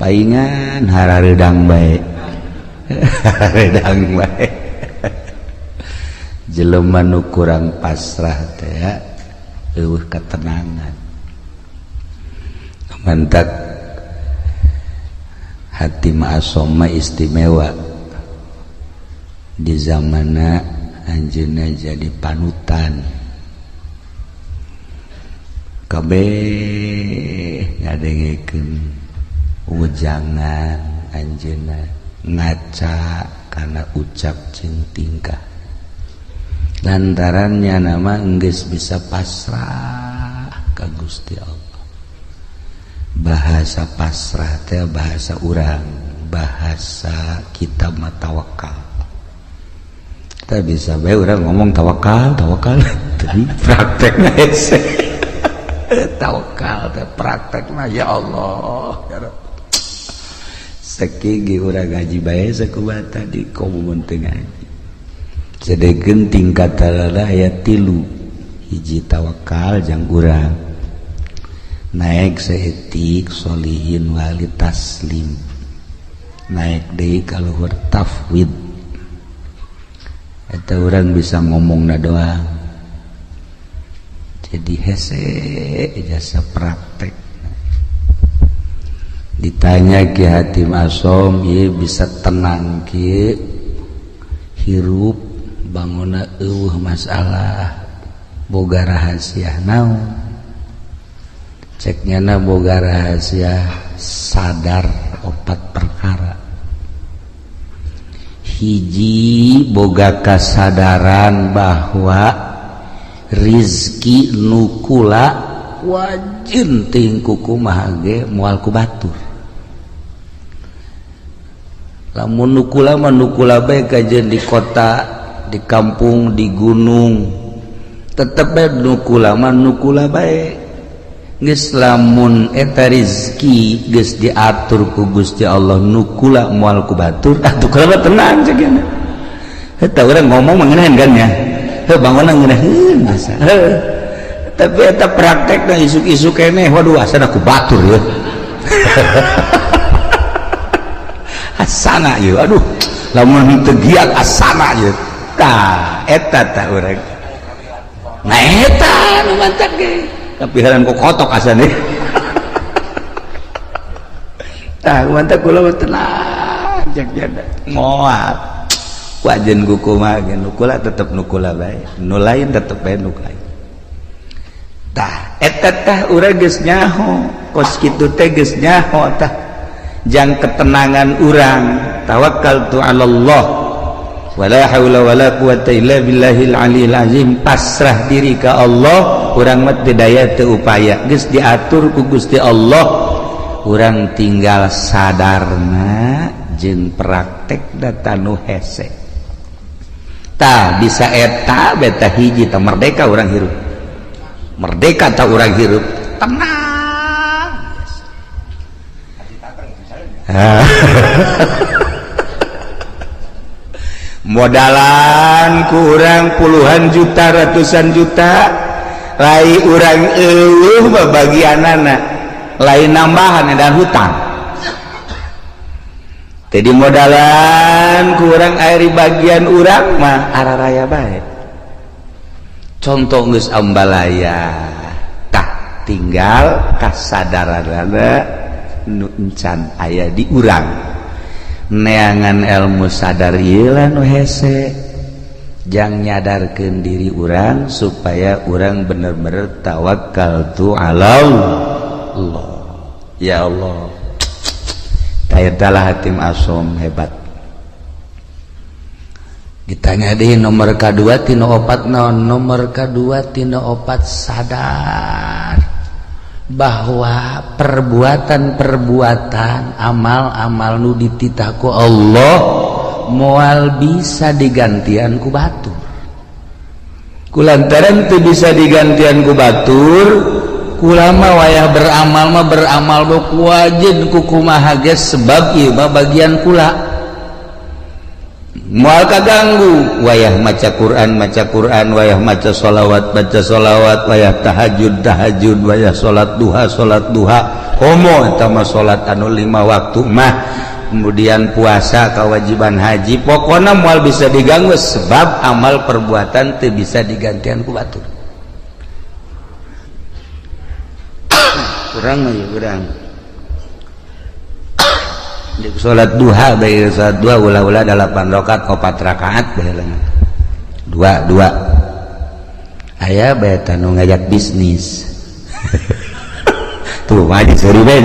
Paingan harareudang bae, hareudang bae. Jelema nu kurang pasrah teh eueuh ketenangan. Mantak hati Asom istimewa di zamana anjeunna jadi panutan kabeh ngadengekeun wejangan anjeunna, ngaca kana ucap jeung tingkah, lantarannya nama enggeus bisa pasrah ka Gusti Allah. Bahasa pasrah teh bahasa urang, bahasa kita mah tawakal. Kita bisa bae urang ngomong tawakal, tawakal, tapi praktekna hese. Tawakal teh praktekna ya Allah ya Rabb. Sakigi urang ngaji bae sakumaha tadi, komo mun teu ngaji. Sedekeun tingkatan aya tilu: hiji, tawakal jang urang, naik saeutik solihin wali taslim, naik deui ka luhur tafwid. Eta urang bisa ngomongna doang jadi hese jasa praktek. Ditanya Ki Hatim Asom, ieu bisa tenang kieu hirup, bangunna eueuh masalah, boga rahasia naon? Ceknya na boga rahasia sadar opat perkara. Hiji, boga kasadaran bahwa rizki nukula wajin ting kumaha ge moal ku batur. Lamun nukula mah nukula bae, kajeun di kota, di kampung, di gunung, tetep bae nukula mah nukula bae. Geus lamun eta rizki geus diatur ku Gusti Allah nukula moal ku batur, atuh kula mah tenang cek. Eta urang ngomong mengenahan kan ya, heuh, bangunna ngeunaheun biasa. Heuh, tapi eta praktekna isuk-isuk keneh, waduh, asana ku batur ya, asana ieu, aduh, lamun teu giat asana ieu. Tah eta tah urang, nah eta nu mantak ge kapiharan ku kotok asane. Tah mantak kula mah tenang cek jada moal wajen ku kumaha ge nukula tetep nukula bae, nu lain tetep bae nu lain. Tah eta tah urang geus nyaho kos kitu teh, geus nyaho tah jang ketenangan urang. Tawakkaltu 'ala Allah wala haula wala quwata illa billahil aliyil azim, pasrah diri ka Allah. Urang mah teu daya teu upaya, geus diatur ku Gusti Allah, urang tinggal sadarna jeung praktek data nu hese. Tah bisa eta beta hiji tah merdeka urang hirup, merdeka tah urang hirup tenang. Modalan kurang puluhan juta, ratusan juta, lain urang eueuh bagianana, lain nambahan dan hutang. Jadi modalan kurang air bagian urang mah araraya bae. Contoh geus ambalaya, tah tinggal kasadaranana nu encan aya di urang. Neangan ilmu sadar ieu lah nu hese jang nyadarkeun diri urang supaya urang bener-bener tawakal tu Allah. Ya Allah, tah Hatim Asom hebat. Ditanya di nomor K2 tina opat naon? Nomor K2 tina opat, sadar bahwa perbuatan-perbuatan, amal-amal nu dititah ku Allah moal bisa digantian ku batur. Kulantaran teu bisa digantian ku batur, kulama wayah beramal mah beramal ku wajib ku kumaha ge, sebab ieu mah bagian kula. Moal kaganggu wayah maca Quran maca Quran, wayah maca sholawat baca sholawat, wayah tahajud tahajud, wayah salat duha salat duha. Komo eta mah salat anu 5 waktu mah, kemudian puasa, kewajiban haji, pokoknya moal bisa diganggu sebab amal perbuatan teu bisa digantian ku batur. Kurang mah kurang. Salat duha bae, salat duha ulah-ulah 8 rakaat 4 rakaat bae dua dua. Aya bae tanu ngajak bisnis. Tuh mah seuri bae.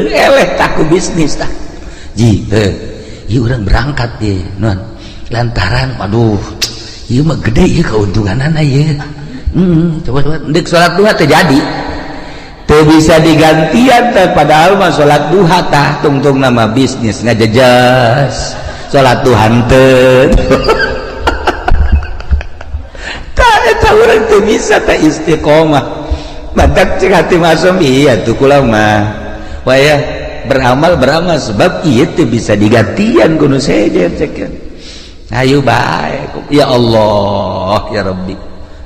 Eleh taku bisnis tah. Ji, ieu urang berangkat ye, non. Lantaran aduh, ieu mah gede ieu keuntunganana ieu. Coba coba ndek salat duha teu jadi. Teu bisa digantian teh, padahal mah salat duha tah tungtung nama bisnis ngajejas salat duha henteu. Tah eta urang teu bisa teh istiqomah. Matak cek hati masum iya tuh kula mah wayah beramal beramal sebab ieu teu bisa digantian kudu sejen cek. Ayo bae ya Allah ya Rabbi.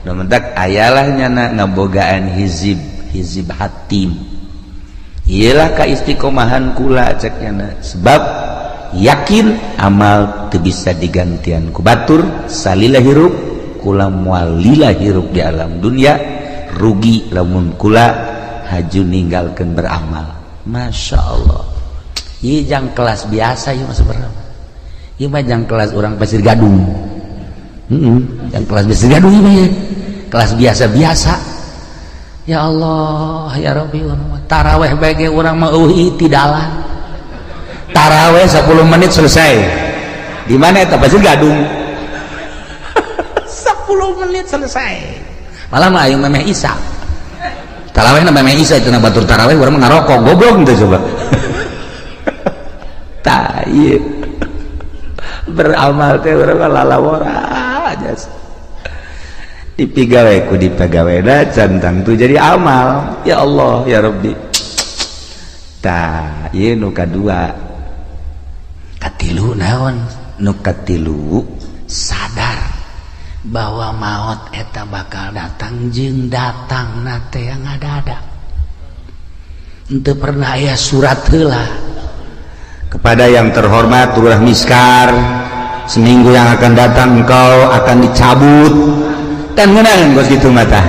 Nu mentak ayalah nyana ngabogaan hizib hizib hatim. Iyalah ka istiqomahan kula cek nyana sebab yakin amal teu bisa digantian ku batur salila hirup kula moal lila hirup di alam dunia rugi lamun kula haju ninggalkeun beramal. Masya Allah, ieu jang kelas biasa ieu mah sebenarnya. Ieu mah jang kelas orang Pasir Gadung. Jang kelas Pasir Gadung ieu mah kelas biasa-biasa. Ya Allah ya Rabbi, taraweh bae urang mah eueuh itidalan. Taraweh 10 menit selesai. Di mana eta Pasir Gadung? 10 menit selesai. Malah mah ayeuna memeh Isa. Taraweh na memeh Isa cenah batur taraweh urang mah ngarokok goblok teh coba. Tah ieu. Beramal teh urang mah lalawora aja. Dipigawe ku dipegawena cantang tuh jadi amal. Ya Allah ya Rabbi. Tah ieu nu kadua. Katilu naon? Nu katilu sadar bahwa maut eta bakal datang jeung datang nate yang ada-ada. Henteu pernah aya surat heula. Kepada yang terhormat Lurah Miskar, seminggu yang akan datang engkau akan dicabut. Kan ngeunang kos kitu mah tah.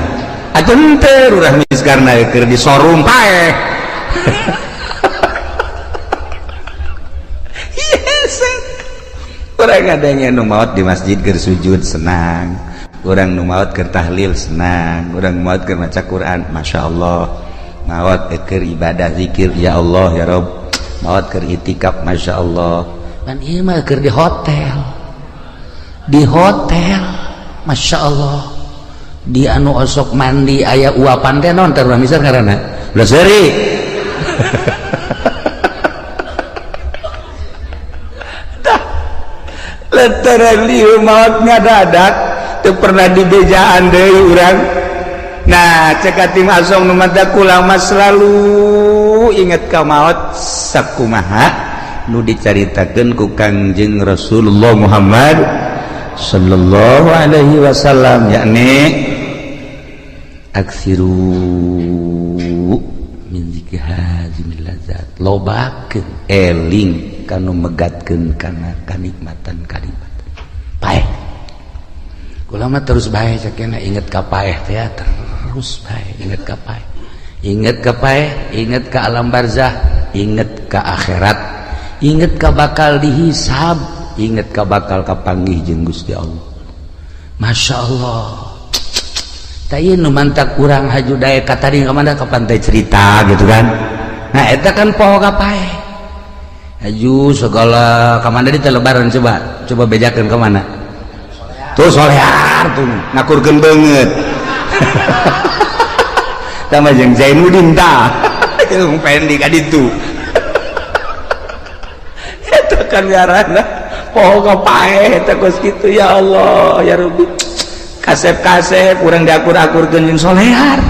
Atuh henteu Lurah Miskar na keur disorung paeh. Yes. Urang ngadenge nu maot di masjid keur sujud senang, urang nu maot keur tahlil senang, urang maot keur maca Quran masyaallah, maot keur ibadah zikir ya Allah ya Rabb, maot keur itikaf masyaallah. Pan ieu mah keur di hotel. Di hotel masyaallah. Di anu osok mandi aya uapan teh naon teh urang misal ngaranna? Ulah seuri. Lantaran lieu maot ngadadak teu pernah dibejaan deui urang. Nah, cek tim asong nu mata kula mah selalu inget ka maot sakumaha nu dicaritakeun ku Kangjeng Rasulullah Muhammad sallallahu alaihi wasallam, yakni aksiru min zikri hazimil lazat, lobakeun eling kanu megatkeun kana kanikmatan kanikmatan paeh. Kula mah terus bae cekena inget ka paeh teh terus bae inget ka paeh, inget ka paeh, inget ka alam barzah, inget ka akhirat, inget ka bakal dihisab, inget ka bakal kapanggih jeung Gusti Allah. Masya Allah. Tah ieu nu mantak urang haju daek ka tadi ka mana ka pantai cerita gitu kan. Nah eta kan poho ka paeh. Haju segala ka mana di lebaran coba coba bejakeun ka mana. Tuh solear tuh ngakurkeun beungeut. Tah mah jeung Zainuddin tah. Jeung Pendi ka ditu. Eta kan ngaranna poho ka paeh eta kos kitu ya Allah ya Rabbi. Kasep-kasep urang diakur-akurkeun jeung solear.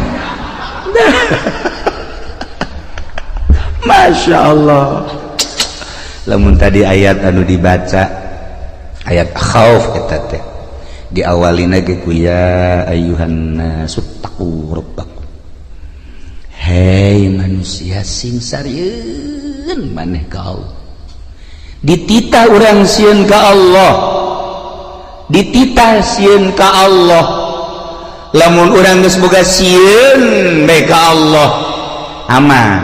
Masya Allah. Lamun tadi ayat anu dibaca ayat khauf, eta teh diawalina ge ku ya ayyuhan nasuttaqu rabbakum, hei manusia, sing sarieun maneh ka Allah. Dititah urang sieun ka Allah, dititah sieun ka Allah. Lamun urang geus boga sieun bae ka Allah, aman.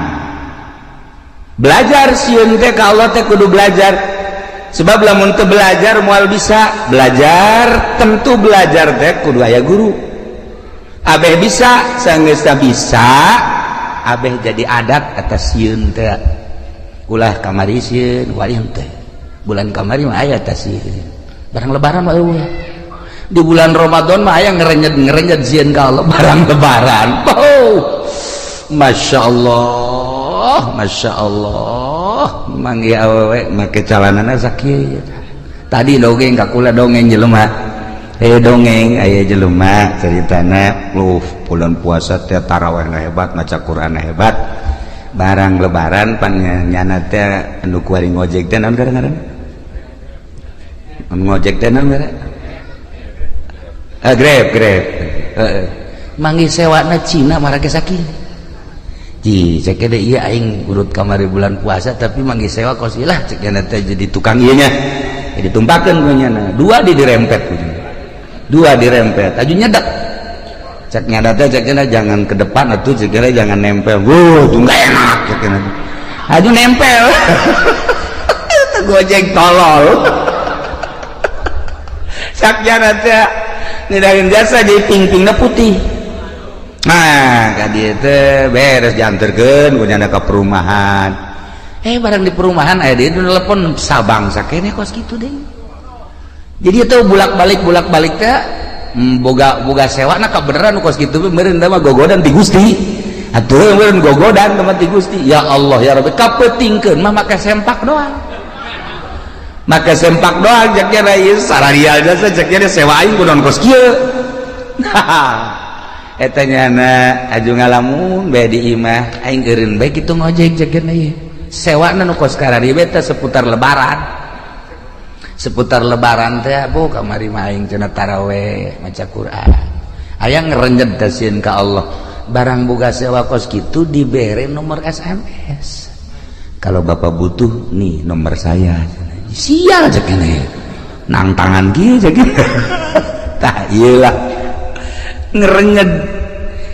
Belajar sieun teh ka Allah teh kudu belajar, sebab lamun teu belajar moal bisa. Belajar, tentu belajar teh kudu aya guru. Abeh bisa, sanggeus bisa, abeh jadi adat atas sieun teh. Ulah kamari sieun, wayang teh bulan kamari mah aya teh sieun. Barang Lebaran mah eueuh. Di bulan Ramadan mah aya ngerenyet ngerenyet sieun ka Allah. Barang Lebaran, oh, Masya Allah, Masya Allah, manggih awewe make calanana sakieu. Tadi dongeng ka kula, dongeng jelema, dongeng aya jelema ceritana lu bulan puasa teh tarawih hebat, maca Quran hebat. Barang Lebaran pan nyana teh anu kuari ngojek teh naon ngaranna? Anu ngojek teh naon ngaranna? Ah, Grab, Grab. Heeh, manggih sewana Cina marake sakieu. Ji, cek deh, iya, aing urut kamari bulan puasa tapi manggih sewa kos lah, cek teh jadi tukang ieu nya. Jadi tumpakeun ku nyana. Dua di dirempet, dua dirempet aju nyedak. Cek nyadat teh, cek jangan ke depan atuh, cek jangan nempel. Wuh, tuh nggak enak, cek aju nempel. Itu Gojek tolol. Cek nyadat teh ngedahin jasa jadi ping-pingna putih. Nah, ka dieu teh beres dianterkeun ku nyana ka perumahan. Barang di perumahan aya dia telepon Sabang sakene kos kitu deh. Jadi itu bulak-balik bulak-balik teh boga boga sewa nah kebenaran kos kitu meureun mah gogodan ti Gusti. Atuh meureun gogodan mah ti Gusti. Ya Allah ya Rabbi, kapeutingkeun mah make sempak doang. Make sempak doang, cek nya ieu sararia jasa, cek nya sewa aing kunaon kos kieu. Eta nyana aju ngalamun bae di imah, aing eureun bae kitu ngojek, cek nya ieu. Sewana nu kos karari teh seputar Lebaran, seputar Lebaran teh bu kamari mah aing cenah taraweh maca Quran, aya ngerenjet teh sieun ka Allah. Barang boga sewa kos kitu, dibere nomor SMS, "Kalau Bapak butuh, nih nomor saya." Sial, cek ini nang tangan kieu, cek. Tah, iyalah ngerenyet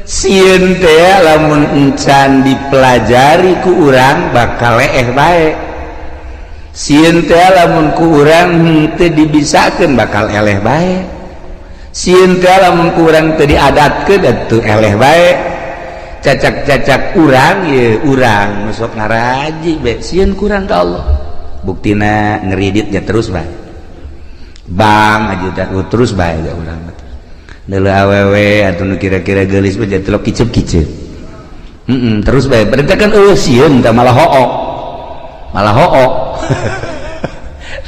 sieun teh. Lamun encan dipelajari ku urang bakal leeh bae. Sieun teh lamun ku urang henteu dibisakeun bakal eleh bae. Sieun teh lamun ku urang teu diadatkeun atuh eleh bae. Cacak-cacak urang ye, urang sok ngaraji bae, sieun kurang ka Allah. Buktina ngeriditnya terus bae, bang aja terus bae ya. Urang neuleuh awewe atuh nu kira-kira geulis mah jadi kicep-kicep. Terus bae berarti kan eueuh sieun tah, malah hook, malah hook.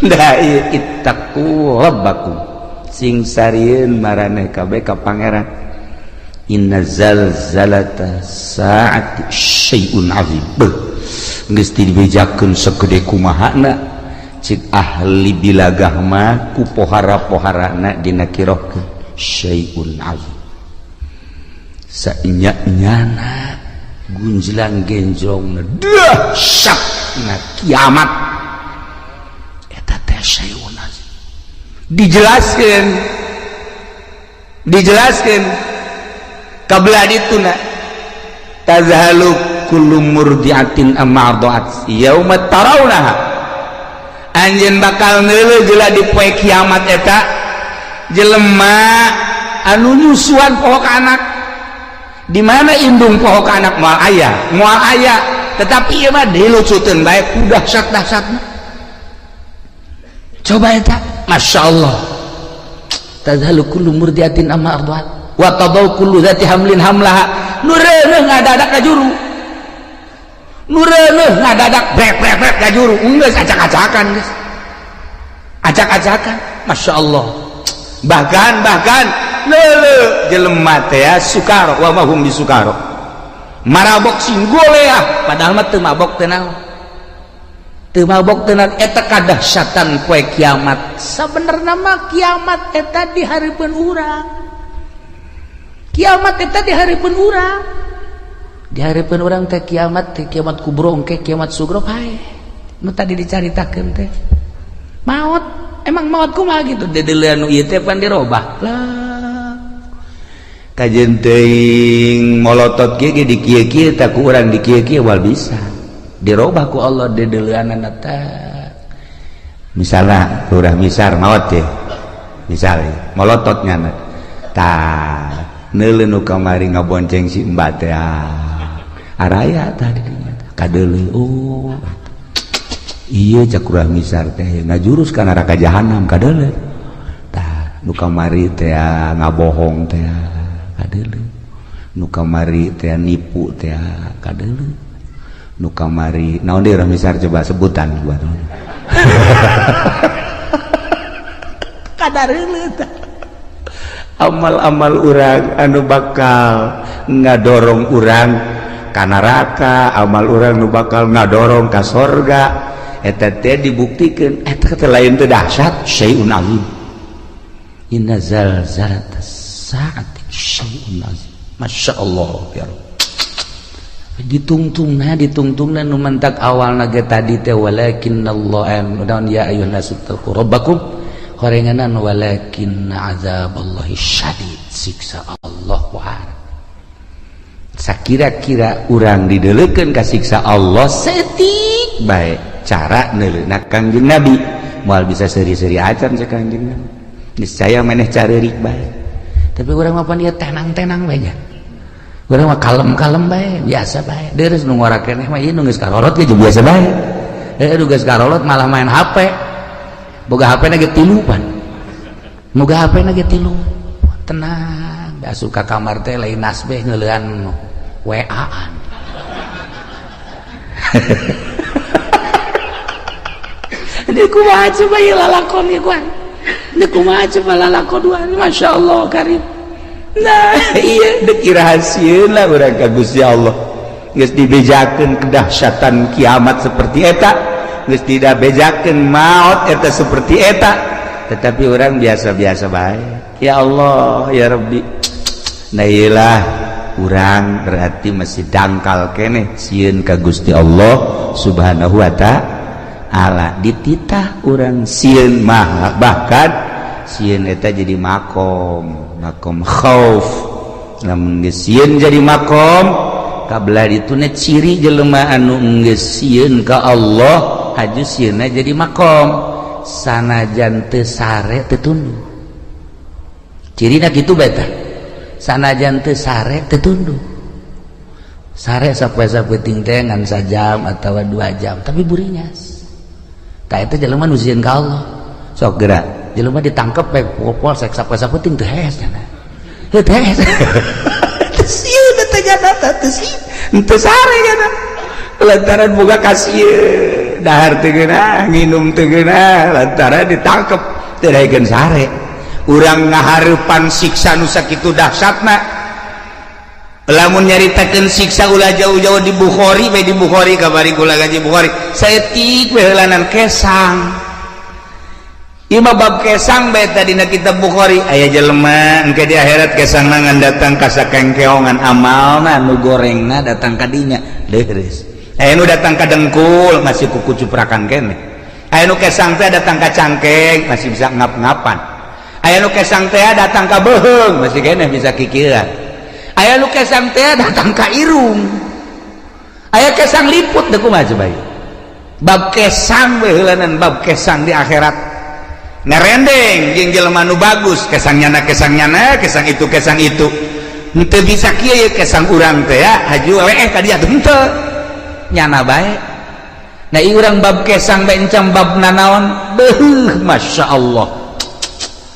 Da ittaqu rabbakum, sing sarieun maraneh kabeh ka Pangeran. Inna zalzalata saati syai'un azim. Beuh, geus dibejakeun segede kumahana, cik ahli bilagah mah ku pohara-poharana dinakirohkeun syai'un azim. Sainya-nyana gunjlang genjong dahsyat na kiamat eta teh syai'un azim. Dijelaskeun, dijelaskeun kabelah dituna tazhalu kullu murdiatin amma arda'at yauma tarawnaha. Anjeun bakal neuleuh jela di poe kiamat eta jelema anu nyusuan poho ka anak. Di mana indung poho ka anak? Moal aya, moal aya. Tetapi ieu mah dilucuteun bae ku dahsyat-dahsyatna. Coba eta, Masya Allah, tazhalu kullu murdiatin amma arda'at wa tadau kullu dzati hamlin hamlaha. Nu reuneuh ngadadak ka juru, nu reuneuh ngadadak brek brek brek ka juru. Geus acak-acakan, geus acak-acakan. Masya Allah. Bahkan bahkan lele jelema teh ya, sukaro wa ma hum bisukaro, marabok sing goleah, padahal mah teu mabok teh naon. Teu mabok tenan eta kadahsyatan poe kiamat. Sabenerna mah kiamat eta di hareupeun urang. Kiamat eta di hareupeun urang. Di hareupeun urang teh kiamat teh, kiamat kubro engke, kiamat sugro pae. Nu tadi dicaritakeun teh. Maot, emang maot kumaha gitu? Dedeulean nu ieu teh pan dirobah. Lah. Kajeun teuing molotot kieu ge di kieu-kieu tah ku urang di kieu-kieu wal bisa. Dirobah ku Allah dedeuleanana teh. Misalna Lurah Misar maot teh. Misalnya molotot nyana. Tah, neuleuh nu kamari ngabonceng si Mbak teh. Araya tah di dinya kadeuleu. Oh. Iya cak Lurah Misar teh ngajurus ka neraka jahanam kadeuleu. Tah, nu kamari teh ngabohong teh kadeuleu. Nu kamari teh nipu teh kadeuleu. Nu kamari naon deui Lurah Misar coba sebutan buat. Kadareuleu tah. Amal-amal urang anu bakal ngadorong urang ka neraka, amal urang nu bakal ngadorong ka sorga, eta teh dibuktikeun eta teh lain teh dahsyat, syai'un azim. Inna zalzalatas saati syai'un azim. Masya Allah ya Rabb. Ditungtungna ditungtungna nu mantak awalna ge tadi teh walakinnallah naon ya ayyuhan nasu taqu rabbakum horenganan walakin azaballahi syadid, siksa Allah wahar. Sakira-kira urang dideulekeun ka siksa Allah setik bae cara neuleuna Kangjeng Nabi moal bisa seuri-seuri acan cek Kangjeng Nabi, niscaya maneh careurik bae. Tapi urang mah pan ieu tenang-tenang bae nya, urang mah kalem-kalem bae, biasa bae. Deres nu ngora keneh mah ieu nu geus karorot ge biasa bae. Nu geus karorot malah main HP, boga HP na ge tilu pan, boga HP na ge tilu, tenang. Asup ka kamar teh lain nasbeh ngeulean WA-an. Ini kumaha coba ieu lalakon ieu kuan. Ini kumaha coba lalakon dua. Masya Allah karim. Nah, iya deuk rahasieun lah urang ka Gusti Allah. Geus dibejakeun kedahsyatan kiamat seperti eta, geus tidak bejakeun maut eta seperti eta, tetapi orang biasa-biasa bae. Ya Allah, ya Rabbi. Nah iyalah urang berarti masih dangkal keneh sieun ka Gusti Allah Subhanahu wa ta'ala. Dititah urang sieun mah, bahkan sieun eta jadi makom, makom khauf. Lamun geus sieun jadi makom, kabelah dituna ciri jelema anu geus sieun ka Allah haju sieunna jadi makom, sanajan teu sare teu tunduh. Cirina kitu bae tah. Sanajan teu sare teu tunduh. Sare sapoe-sapoe teh ngan sajam atawa 2 jam, tapi burinyas. Tah eta jelema nu sieun ka Allah. Sok geura jelema ditangkep bae polsek sapoe-sapoe teu hees cenah. Heuh teu hees. Teu sieun teh jana teh teu sieun. Teu sare jana. Lantaran boga kasieun, dahar teu geunah, nginum teu geunah, lantaran ditangkep teu daekeun sare. Urang ngahareupan siksa nu sakitu dahsyatna. Lamun nyaritakeun siksa ulah jauh-jauh di Bukhari bae, di Bukhari kamari kula ngaji Bukhari saeutik we heulanan kesang. Ieu mah bab kesang bae tadi dina kitab Bukhari aya jelema engke di akhirat kesangna ngan datang ka sakengkeongan amalna nu gorengna datang ka dinya leureus. Aya nu datang ka dengkul masih kuku cuprakan keneh. Aya nu kesang teh datang ka cangkeng masih bisa ngap-ngapan. Aya nu kesang teh datang ka beuheung masih keneh bisa kikieuan. Aya nu kesang teh datang ka irung. Aya kesang liput teh kumaha coba ieu. Bab kesang we heulanan bab kesang di akhirat. Ngerendeng jeung jelema nu bagus, kesang nyana kesang itu kesang itu. Henteu bisa kieu ye kesang urang teh ya, haju we ka dieu henteu. Nyana bae. Nah ieu urang bab kesang bae encam bab nanaon? Beuh, Masya Allah.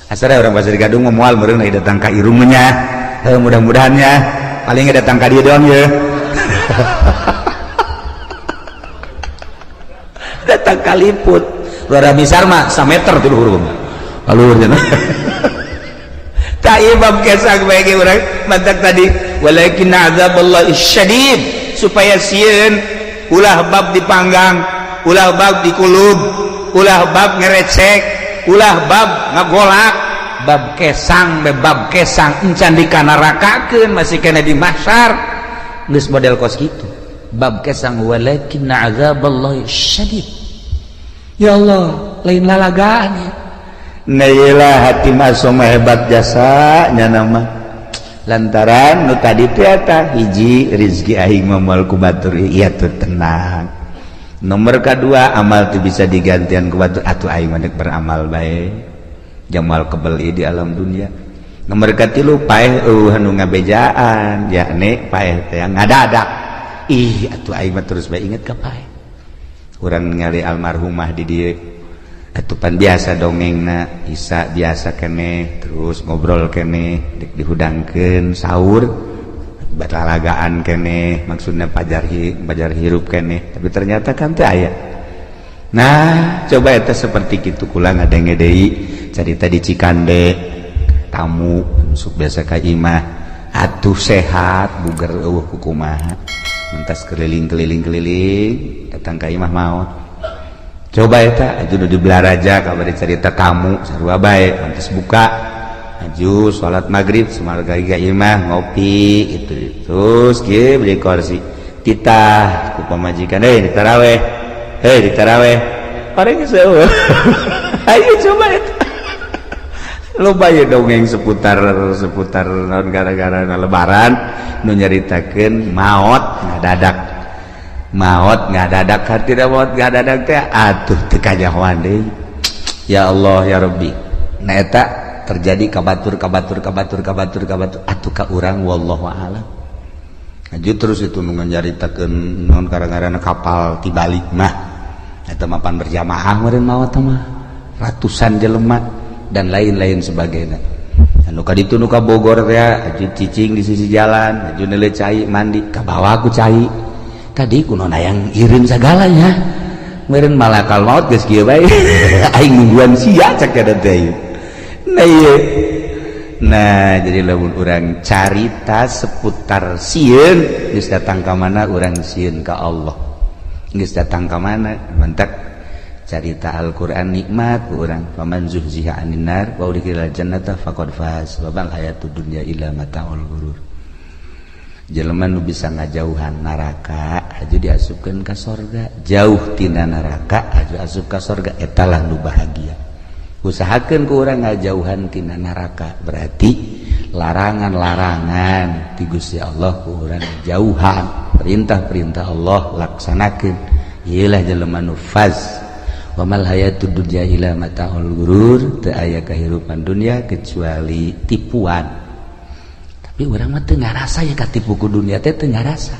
Asal orang Pasir Gadung mah moal meureun datang ka irung nya. Mudah-mudahan ya. Paling datang ka dieu doang ya. Datang ka liput. Lurah Misar mah sameter tuh luhur mah. Luhur nya. Tah ieu bab kesang bae ge urang mantak tadi walakin azaballahi syadid supaya sieun ulah bab dipanggang. Ulah bab dikulub, ulah bab ngerecek, ulah bab ngagolak, bab kesang be, bab kesang encan dikanarakakeun, masih kena di mahsyar, geus model kos kitu. Bab kesang, walakinna azaballahi syadid. Ya Allah, lain lalagaan ya. Nah, iyalah Hatim Asom hebat jasa nya nama, lantaran nu tadi teh eta hiji, rizki aing mah moal ku batur, iya tuh tenang. Nomor kedua, amal tuh bisa digantian ku batur, atuh aing mah beramal bae jamal kebeli di alam dunia. Nomor katilu, paeh eueuh anu ngabejaan, yakni paeh teh ngadadak. Ih, atuh aing mah terus bae inget ka paeh. Urang ningali almarhumah di dieu atupan biasa dongengna isa biasa kene, terus ngobrol kene, dek dihudangkeun sahur, batlalagaan kene, maksudnya pajar pajar hirup kene, tapi ternyata kan teu aya. Nah, coba eta seperti kitu. Kula ngadenge deui carita di Cikande, tamu masuk biasa ka imah, atuh sehat buger, eueuh kukumaha, mentas keliling-keliling keliling, datang ka imah, maot. Coba eta aju di Balaraja kabar cerita, tamu sarua bae, pantes buka aju salat maghrib, semarga ka imah ngopi itu, terus kieu beli kursi, titah ku pamajikan, "Hei, di taraweh, hei, di taraweh." Orang geus. Ayo coba eta loba ya dongeng seputar seputar naon, gara-gara lebaran nu nyaritakeun maot ngadadak, maot ngadadak, hati maot ngadadak teh atuh teu kanyahoan deui. Ya Allah, ya Rabbi. Nah, eta terjadi ka batur, ka batur, ka batur, ka batur, ka batur, atuh ka urang wallahu a'lam. Aju terus itu nu nyaritakeun naon, gara-gara kapal tibalik mah eta mapan berjamaah meureun maot mah ratusan jelema dan lain-lain sebagainya. Anu ka ditu nu ka Bogor teh aju cicing di sisi jalan, aju neuleuh cai, mandi ka bawah ku cai tadi, kuno hayang ireun sagalanya meureun malakal maut geus kieu bae, "Aing nungguan sia," cek eta teh. Nah, ieu. Nah, jadi lamun urang carita seputar sieun, geus datang ka mana urang sieun ka Allah, geus datang ka mana. Mantak carita Al-Qur'an nikmat ku urang, faman zuhziha 'anin nar wa udkhilal jannata faqad faz wa mal hayatud dunya illa mataul ghurur. Jelema nu bisa ngajauhan neraka aju diasupkeun ka sorga, jauh tina neraka aju asup ka sorga, etalah nu bahagia. Usahakeun ku urang ngajauhan tina neraka, berarti larangan-larangan ti Gusti Allah ku urang jauhan, perintah-perintah Allah laksanakeun. Ieulah jelema nu faz. Wa mal hayatud dunya illa mataul ghurur. Teu aya kahirupan dunia kecuali tipuan. Tapi urang mah teu ngarasa ya katipu ku dunia teh, teu ngarasa,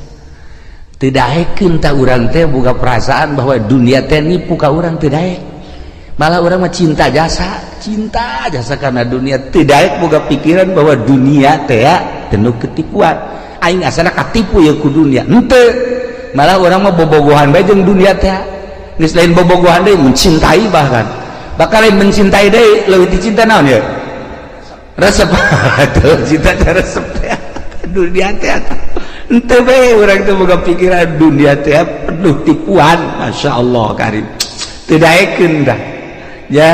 teu daekeun. Tah, urang teh boga perasaan bahwa dunia teh nipu ka urang, teu daek. Malah urang mah cinta jasa, cinta jasa karena dunia, teu daek boga pikiran bahwa dunia teh ya penuh ketipuan. Aing asana katipu ya ku dunia, henteu. Malah urang mah bobogohan bae jeung dunia teh. Geus lain bobogohan deui, mencintai, bahkan bakal lain mencintai deui, leuwih dicinta naon ya, resep. Tuh, cinta teh resep teh dunia teh. Henteu bae urang teh boga pikiran dunia teh penuh tipuan. Masya Allah karim, teu daekeun dah ya.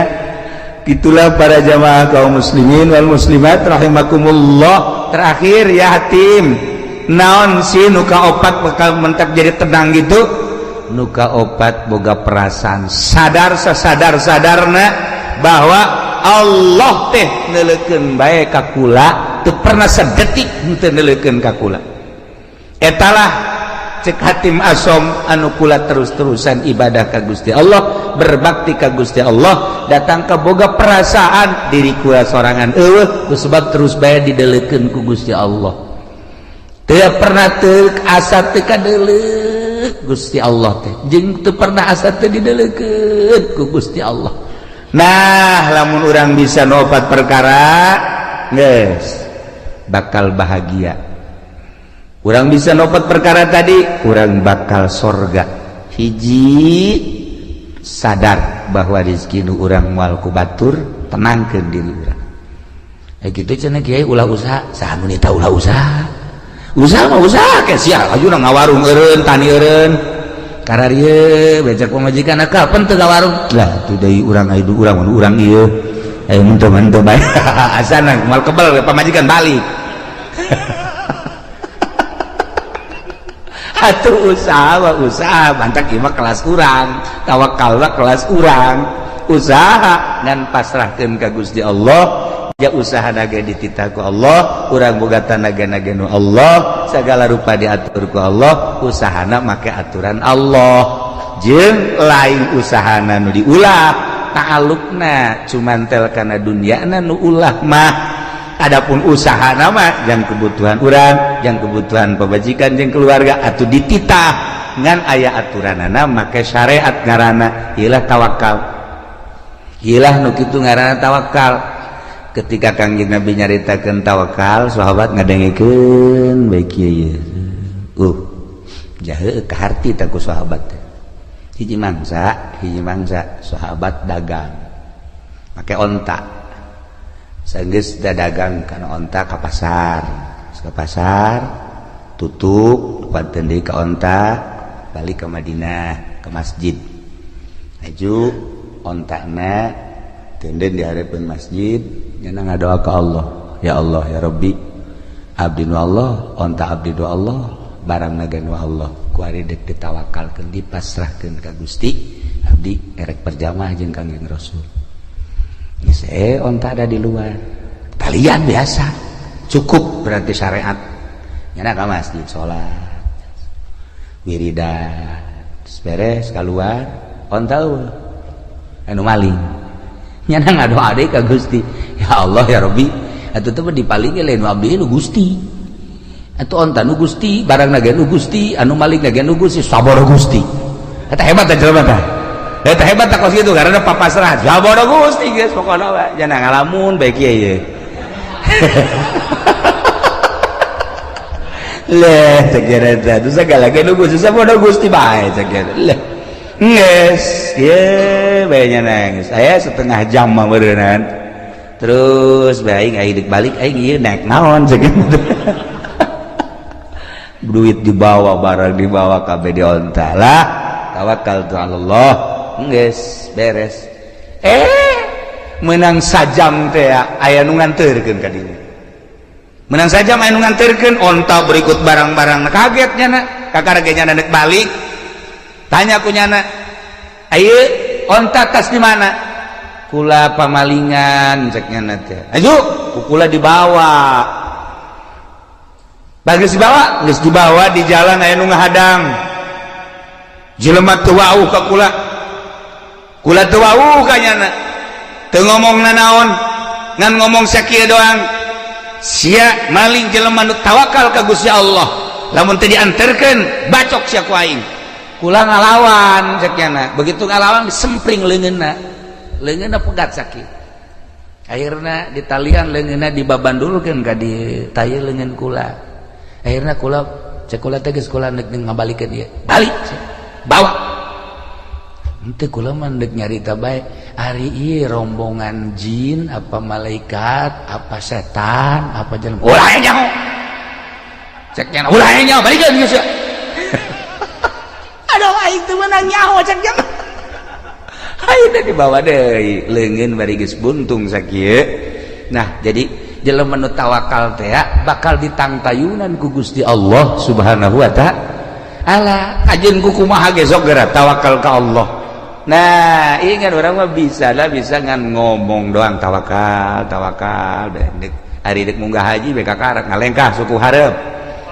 Itulah para jamaah kaum muslimin wal muslimat rahimakumullah. Terakhir ya, Hatim, naon sih nu kaopat bakal mentak jadi tenang gitu? Nu kaopat, boga perasaan sadar sasadar sadarna bahwa Allah teh neuleukeun bae ka kula, teu pernah sedetik henteu neuleukeun ka kula. Etalah cek Hatim Asom anu kula terus-terusan ibadah ka Gusti Allah, berbakti ka Gusti Allah, datang ke boga perasaan diri kula sorangan eueuh, sebab terus bae dideleukeun ku Gusti Allah. Teu pernah teu asa teu kadeuleuk Gusti Allah teh, jeung teu pernah asa teu dideleukeun ku Gusti Allah. Nah, lamun urang bisa nopat perkara geus bakal bahagia. Urang bisa nopat perkara tadi, urang bakal sorga. Hiji, sadar bahwa rezeki nu urang moal ku batur, tenangkeun diri urang. Eh, gitu cenah kiai, ulah usaha. Saha nu nita ulah usaha? Usaha mah usaha ke sia, aju ngawarung eureun, tani eureun. Kararieu becak pamajikan kapan teu ka warung lah tuh deui urang aya urang urang ieu ayo mentu-mentu bae asana moal kebel pamajikan balik. Atuh usaha mah usaha mantak ieu mah kelas urang, tawakal mah kelas urang. Usaha ngan pasrahkeun ka Gusti Allah, ya usaha naga dititah ku Allah, urang boga tanaga naga nu Allah, segala rupa diatur ku Allah, usahana make aturan Allah. Jeung lain usahana nu diulah, ta'alluqna cuman tel kana dunyana nu ulah mah. Adapun usaha nama yang kebutuhan urang, yang kebutuhan pamajikan jeung keluarga atau dititah ngan aya aturanana make syariat ngaranna ieulah tawakal. Ieulah nu kitu ngaranna tawakal. Ketika Kangjeng Nabi nyaritakeun tawakal, sahabat ngadengekeun bae kieu ieu. Jahe kaharti tah ku sahabat teh. Hiji mangsa sahabat dagang make onta. Sanggeus dagang kana onta ka pasar. Ka pasar tutup panten deui ka onta balik ke Madinah ke masjid. Aju ontana tenden di hareupeun masjid nyana ngadoa ka Allah. Ya Allah ya Rabbi, abdi nu Allah, onta abdi nu Allah, barang naga nu Allah. Ku ari deuk ditawakalkeun dipasrahkeun ka Gusti, abdi erek berjamaah jeung Kangjeng Rasul. Geus onta ada di luar. Talian biasa. Cukup berarti syariat. Nyana ka masjid salat. Wiridan. Terus beres keluar, onta eueuh. Anu maling. Nyana ngadoa deui ka Gusti. Ya Allah ya Rabbi, atuh teh dipaling lain nu abdi nu Gusti. Atuh onta nu Gusti, barang naga nu Gusti, anu maling naga nu Gusti, sabar Gusti. Eta hebat teh jelema teh. Eta hebat teh kos kitu karena papasrah. Sabar Gusti geus pokona we. Jangan ngalamun bae kieu ye. Leh cek eta teh segala ge nu Gusti sabar Gusti bae cek eta. Leh. Geus, ye bae nya nangis. Aya setengah jam mah meureunnan. Terus bae aing deuk balik aing ieu naik naon cek eta. Duit dibawa, barang dibawa kabeh di onta lah. Tawakal tu Allah. Geus beres. Menang sajam teh aya nu nganterkeun ka dieu. Menang sajam aya nu nganterkeun onta berikut barang-barang. Kaget nyana, kakara ge nyana deuk balik. Tanya ku nyana, "Ayeuna onta tas di mana?" Kula pamalingan cek nyana teh. Aju, ku kula dibawa. Bagus dibawa, geus dibawa di jalan aya nu ngahadang. Jelema teu wauh ka kula. Kula teu wauh ka nyana. Teu ngomong nanaon, ngan ngomong sakieu doang. Sia maling jelema nu tawakal ka Gusti Allah. Lamun teu dianterkeun, bacok sia ku aing. Kula ngalawan cek nyana. Begitu ngalawan disempring leungeunna. Leungeunna pegat sakieu. Akhirna ditalian leungeunna dibabandulkeun ka di taye leungeun kula. Akhirna kula cek kula teh geus kula neuk ngabalikeun ieu. Balik bawa. Henteu kula mah deuk nyarita bae ari ieu rombongan jin apa malaikat apa setan apa jelema. Ulah nyaho. Cek nyana ulah nyaho balikeun geus. Aduh aing teu meunang nyaho cek nyana. Ayeuna dibawa deui leungeun bari geus buntung sakieu. Nah, jadi jelema nu tawakal teh bakal ditangtayunan ku Gusti Allah Subhanahu wa ta'ala. Kajeun ku kumaha ge sok geura tawakal ka Allah. Nah, ingat orang mah bisa lah bisa ngan ngomong doang tawakal, tawakal dek ari dek munggah haji bae kakarak ngalengkah suku hareup.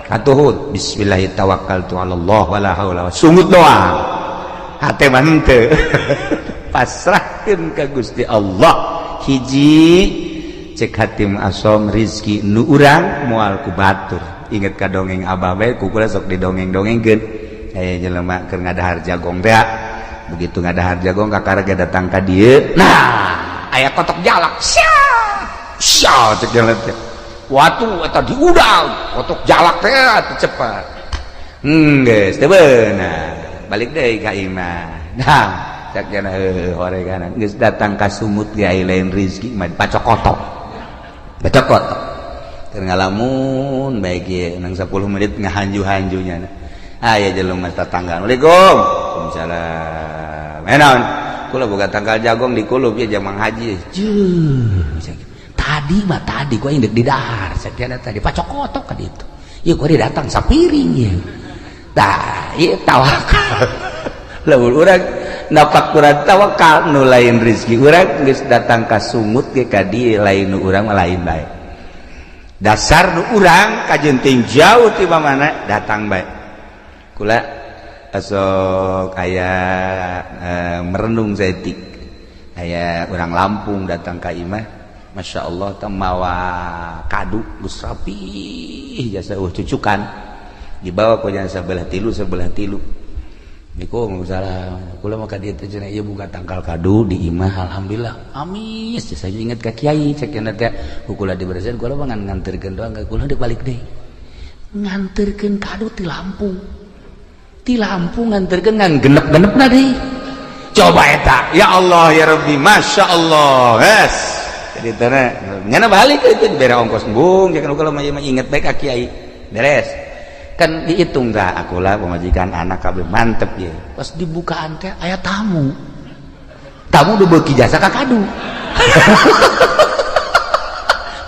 Katuhut bismillah tawakkaltu ala Allah wala haula sungut doang. Hate mah henteu. Pasrahkeun ka Gusti Allah. Hiji cek hatim asom rizki nu urang moal ku batur. Inget ka dongeng abah bae ku kula sok didongeng-dongengkeun. Aya jelema keur ngadahar jagong teh. Begitu ngadahar jagong kakara ge datang ka dieu. Nah, aya kotok jalak. Sia! Sia cek jelema teh. Watu eta diudang, kotok jalak teh atuh cepat. Geus teu beunang. Balik deui ka imah. Nah, cek cenah heueuh horegan geus datang ka sumut ge aya lain rizki mah pacok kotok. Pacok kotok. Keur ngalamun bae kieu nang 10 menit ngahanju-hanjunya. Aya jelema tetangga. Assalamualaikum. Waalaikumsalam. Eh naon? Kula boga tangkal jagong di kulub ya jamang haji. Juh. Tadi mah tadi gua indek di dahar, sakiana tadi pacokotok ka ditu. Ieu gua datang sapiring ieu. Tah, ieu tawakal. Lamun urang napak kurang tawakal nu lain rezeki urang geus datang ka sungut ge ka dieu lain nu urang mah lain bae. Dasar nu urang kajenting jauh ti mana datang bae. Kula asok aya merenung saeutik. Aya urang Lampung datang ka imah, Masya Allah teh mawa kadu geus rapih jasa cucukan dibawa ku jasa sebelah tilu sebelah tilu. Niku salah kula mah ka dieu teh cenah ieu buka tangkal kadu di imah alhamdulillah amis saya inget ka kiai cek cenah teh kula dibersihan kula mah ngan nganterkeun doang ka kula deuk balik deui nganterkeun kadu ti Lampung ti Lampung nganterkeun ngan genep-genepna deui coba eta ya Allah ya Rabbi Masya Allah yes jadi tanah nyana balik itu dibere ongkos embung jangan kula mah inget bae ka kiai beres kan dihitung dah akulah pemajikan anak kabeh mantep ya pas dibukaan teh aya tamu tamu udah beuki jasa ka kadu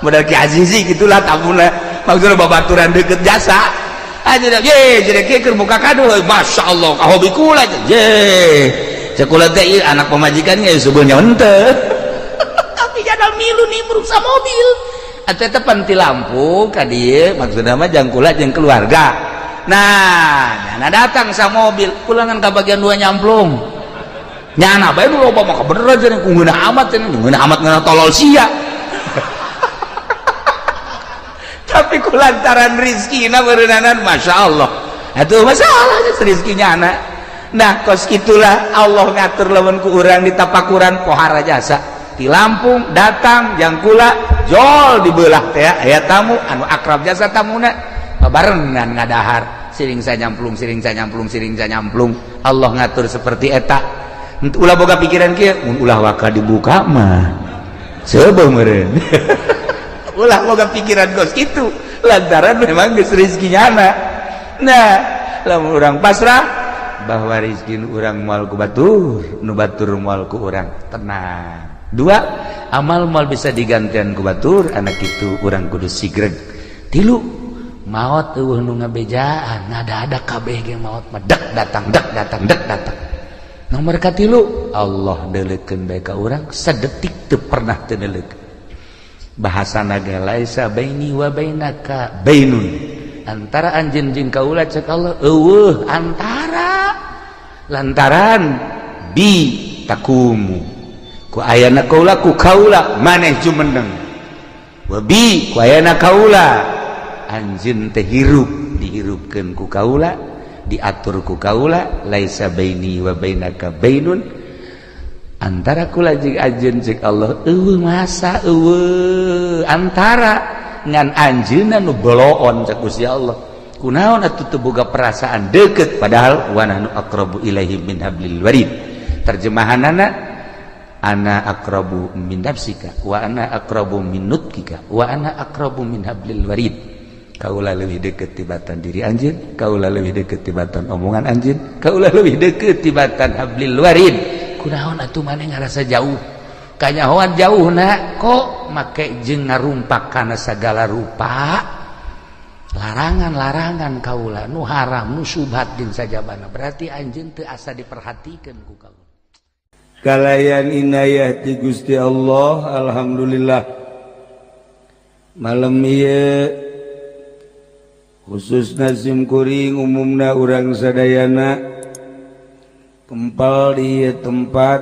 modal Ki Azizi gitulah tamuna maksudnya babaturan deket jasa aja dah ye jadi kieu keur buka kadu Masya Allah ka hobi kula ye cek kula teh ieu anak pemajikan ge subuhnya henteu tapi jadal milu nimbrung sa mobil atau tepan ti lampu ka dieu maksudna mah jang kula jeung keluarga nah nyana datang sa mobil kulangan ka bagian dua nyamplung nyana bae nu loba mah bener aja ku ngeunah amat cenah ngeunah amat ngeunah tolol sia tapi ku lantaran rizkina beureunanan Masya Allah atuh masalah rizkinya anak nah kos itulah Allah ngatur lamun ku urang ditapakuran pohara jasa di Lampung datang jang kula jol dibelah teh aya tamu anu akrab jasa tamuna babarengan ngadahar siring sanyamplung siring sanyamplung siring sanyamplung Allah ngatur seperti eta ulah boga pikiran kieu mun ulah waka dibuka mah seubeuh meureun ulah boga pikiran kos kitu lantaran memang geus rezekinya anak nah lamun urang pasrah bahwa rezeki urang moal ku batur nu batur moal ku urang tenang dua amal mal bisa digantian ku batur anak itu urang kudu sigreg tilu maot eueuh nu ngabejaan ngada-ada kabeh ge maot mah dek datang dek datang dek datang nomor katilu Allah deuleukeun bae ka urang sadetik teu pernah teu deuleukeun bahasana ge laisa baini wa bainaka bainun antara anjeun jeung kaula cek Allah eueuh antara lantaran bi takumu ku ayana kaula ku kaula maneh jumeneng wa bi ku ayana kaula anjeun teh hirup dihirupkeun ku kaula diatur ku kaula laisa baini wa bainaka bainun antara kula jeung anjeun cek Allah eueuh masa eueuh antara ngan anjeunna nu boloon cek Gusti Allah kunaon atuh teu boga perasaan deukeut padahal wa nahnu aqrabu ilaihi min hablil warid terjemahanana ana aqrabu min nafsika wa ana aqrabu min nutkika wa ana aqrabu min hablil warid kaula leuwih deukeut tibatan diri anjeun kaula leuwih deukeut tibatan omongan anjeun kaula leuwih deukeut tibatan hablil warid kunaon atuh maneh ngarasa jauh kanyahoan jauh na kok make jeung ngarumpak kana sagala rupa larangan-larangan kaula nu haram nu syubhat jeung sajabana berarti anjeun teu asa diperhatikeun ku kaula kalayan inayah ti Gusti Allah alhamdulillah malam ieu khususna sim kuring umumna urang sadayana kempal di tempat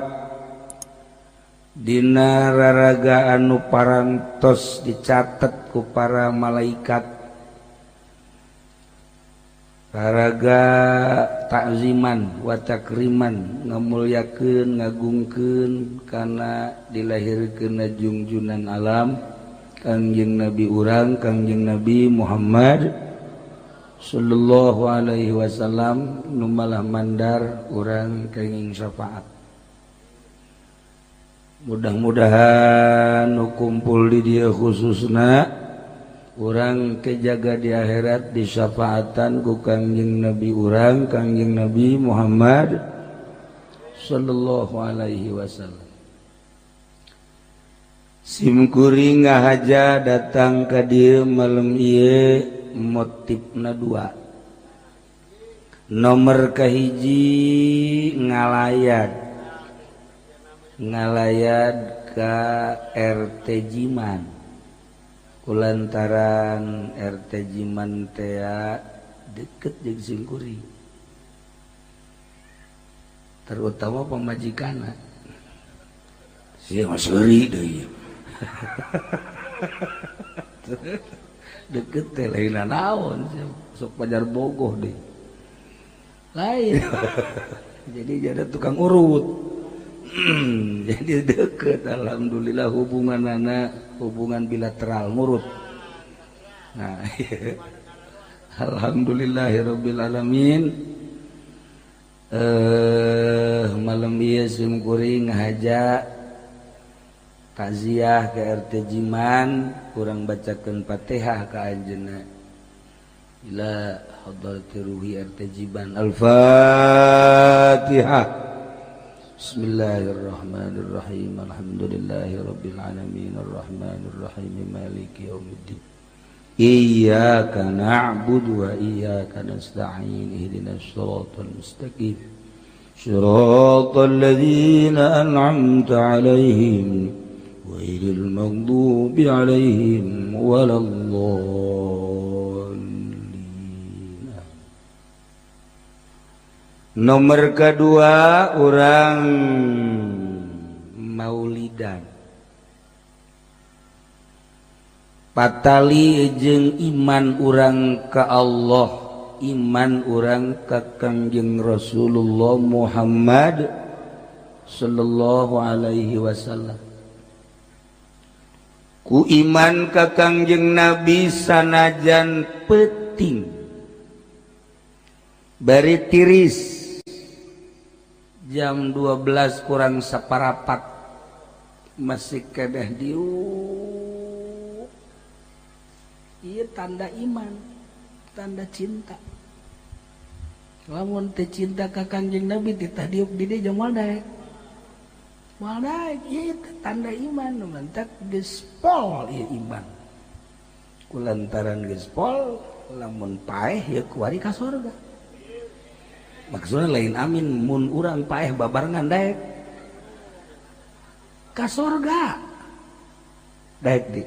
dina raraga anu parantos dicatet ku para malaikat raraga takziman wa takriman ngamulyakeun ngagungkeun kana dilahirkeun jungjunan alam Kangjeng Nabi urang Kangjeng Nabi Muhammad sallallahu alaihi wasallam nu malah mandar urang kenging syafaat. Mudah-mudahan nu kumpul di dieu khususna urang kejaga di akhirat disyafaatan ku Kangjeng Nabi urang Kangjeng Nabi Muhammad sallallahu alaihi wasallam. Simkuring ngahaja datang ka dieu malam ieu motifna dua. Nomor kahiji ngalayat, ngalayat ka RT Jiman, kulantaran RT Jiman tea deket jeung simkuring, terutama pamajikanna sia mah seuri deui deket teh lain naon sok pajar bogoh deh lain. Jadi jadi tukang urut. Jadi deket, alhamdulillah hubungan anak hubungan bilateral ngurut. Nah, alhamdulillahirabbil alamin. Malam ieu sim kuring ngahaja takziah ke RT Jiman, kurang bacakeun Fatihah ka anjeunna ila hadrati ruhi RT Jiman. Al-Fatihah. Bismillahirrahmanirrahim. Alhamdulillahirabbil alamin arrahmanirrahim maliki yaumiddin. Iyyaka na'budu wa iyyaka nasta'in ihdinas siratal mustaqim siratal ladzina an'amta 'alaihim ghairil maghdubi 'alaihim waladdallin. Nomor kedua orang maulidan patali jeung iman urang ka Allah, iman urang ka Kangjeng Rasulullah Muhammad sallallahu alaihi wasallam. Ku iman ka Kangjeng Nabi sanajan peuting bari tiris jam 12 kurang separapat masih kedah diuk. Iya tanda iman, tanda cinta. Lamun teu cinta ka Kangjeng Nabi titah diuk di dieu jeung moal daek. Moal daek ieu tanda iman, mantak geus pol ieu iman. Kulantaran geus pol lamun paeh ieu kuari ka surga. Maksudna lain amin mun urang paeh babarengan daek ka surga. Daek di.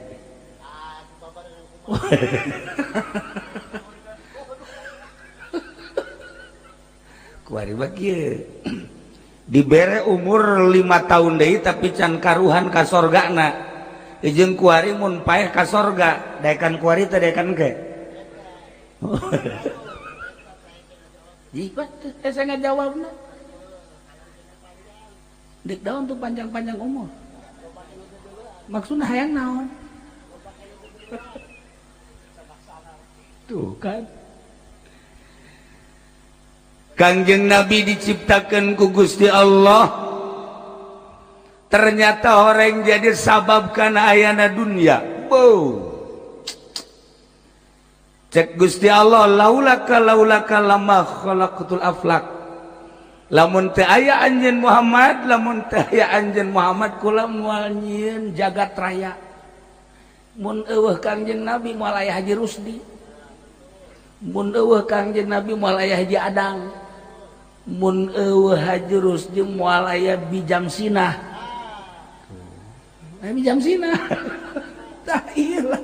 Kuari mah kieu. Dibere umur 5 tahun deui tapi can karuhan ka sorgana. Jeung kuari mun paeh ka sorga, daekan kuari teh daekan ke. Jika saya ngajawabna. Dik daun tuh panjang-panjang umur. Maksudna hayang naon? Tuh kan. Kangjeng Nabi diciptakan ku Gusti Allah. Ternyata orang jadi sabab kana ayana dunia. Bow. Cek Gusti Allah laulaka laulaka lama khalaqatul aflak. Lamun teu aya anjeun Muhammad, lamun teu aya anjeun Muhammad kula moal nyieun jagat raya. Mun eueuh Kangjeng Nabi moal aya Haji Rusdi. Mun eueuh Kangjeng Nabi moal aya Haji Adang. Mun eueuh Haji Rusdi moal aya Bijam Sinah. Aya Bijam Sinah. Tah ieu lah.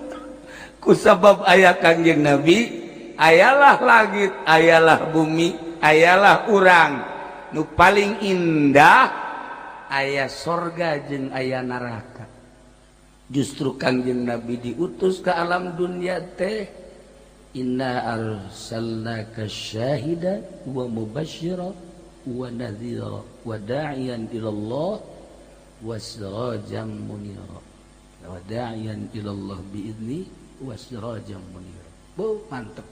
Ku sabab aya Kangjeng Nabi, ayalah langit, ayalah bumi, ayalah urang. Nu paling indah aya sorga jeung aya neraka. Justru Kangjeng Nabi diutus ke alam dunia teh inna arsalnaka syahida wa mubasyira wa nadhira wa da'iyan ila Allah wa sirajan munira wa da'iyan ila Allah biizni wa sirajan munira. Bu, mantep.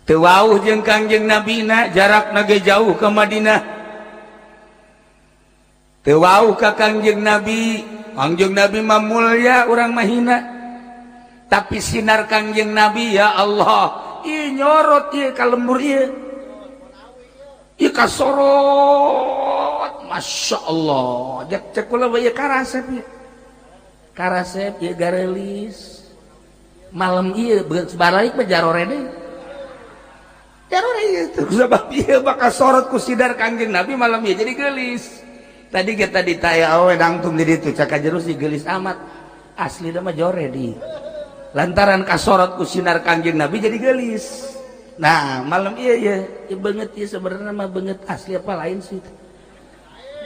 Teu wauh jeung Kangjeng Nabina jarakna ge jauh ke Madinah. Teu wauh ka Kangjeng Nabi, Kangjeng Nabi mah mulya urang mah hina. Tapi sinar Kangjeng Nabi ya Allah, ieu nyorot ieu ka lembur ieu. Ieu kasorot, Masya Allah. Cek cek kula ieu karasep ieu. Karasep ieu garelis. Malam ieu balik mah jarore deui. Jarore ieu tuh sebab ieu bakal sorot ku sinar Kangjeng Nabi malam ieu jadi gelis. Tadi kita ditanya awe dangtung di ditu cak jero si gelis amat. Asli mah jore di. Lantaran kasorot ku sinar Kangjeng Nabi jadi gelis. Nah, malam iya iya, ya banget ya sebenarnya mah banget asli apa lain sih.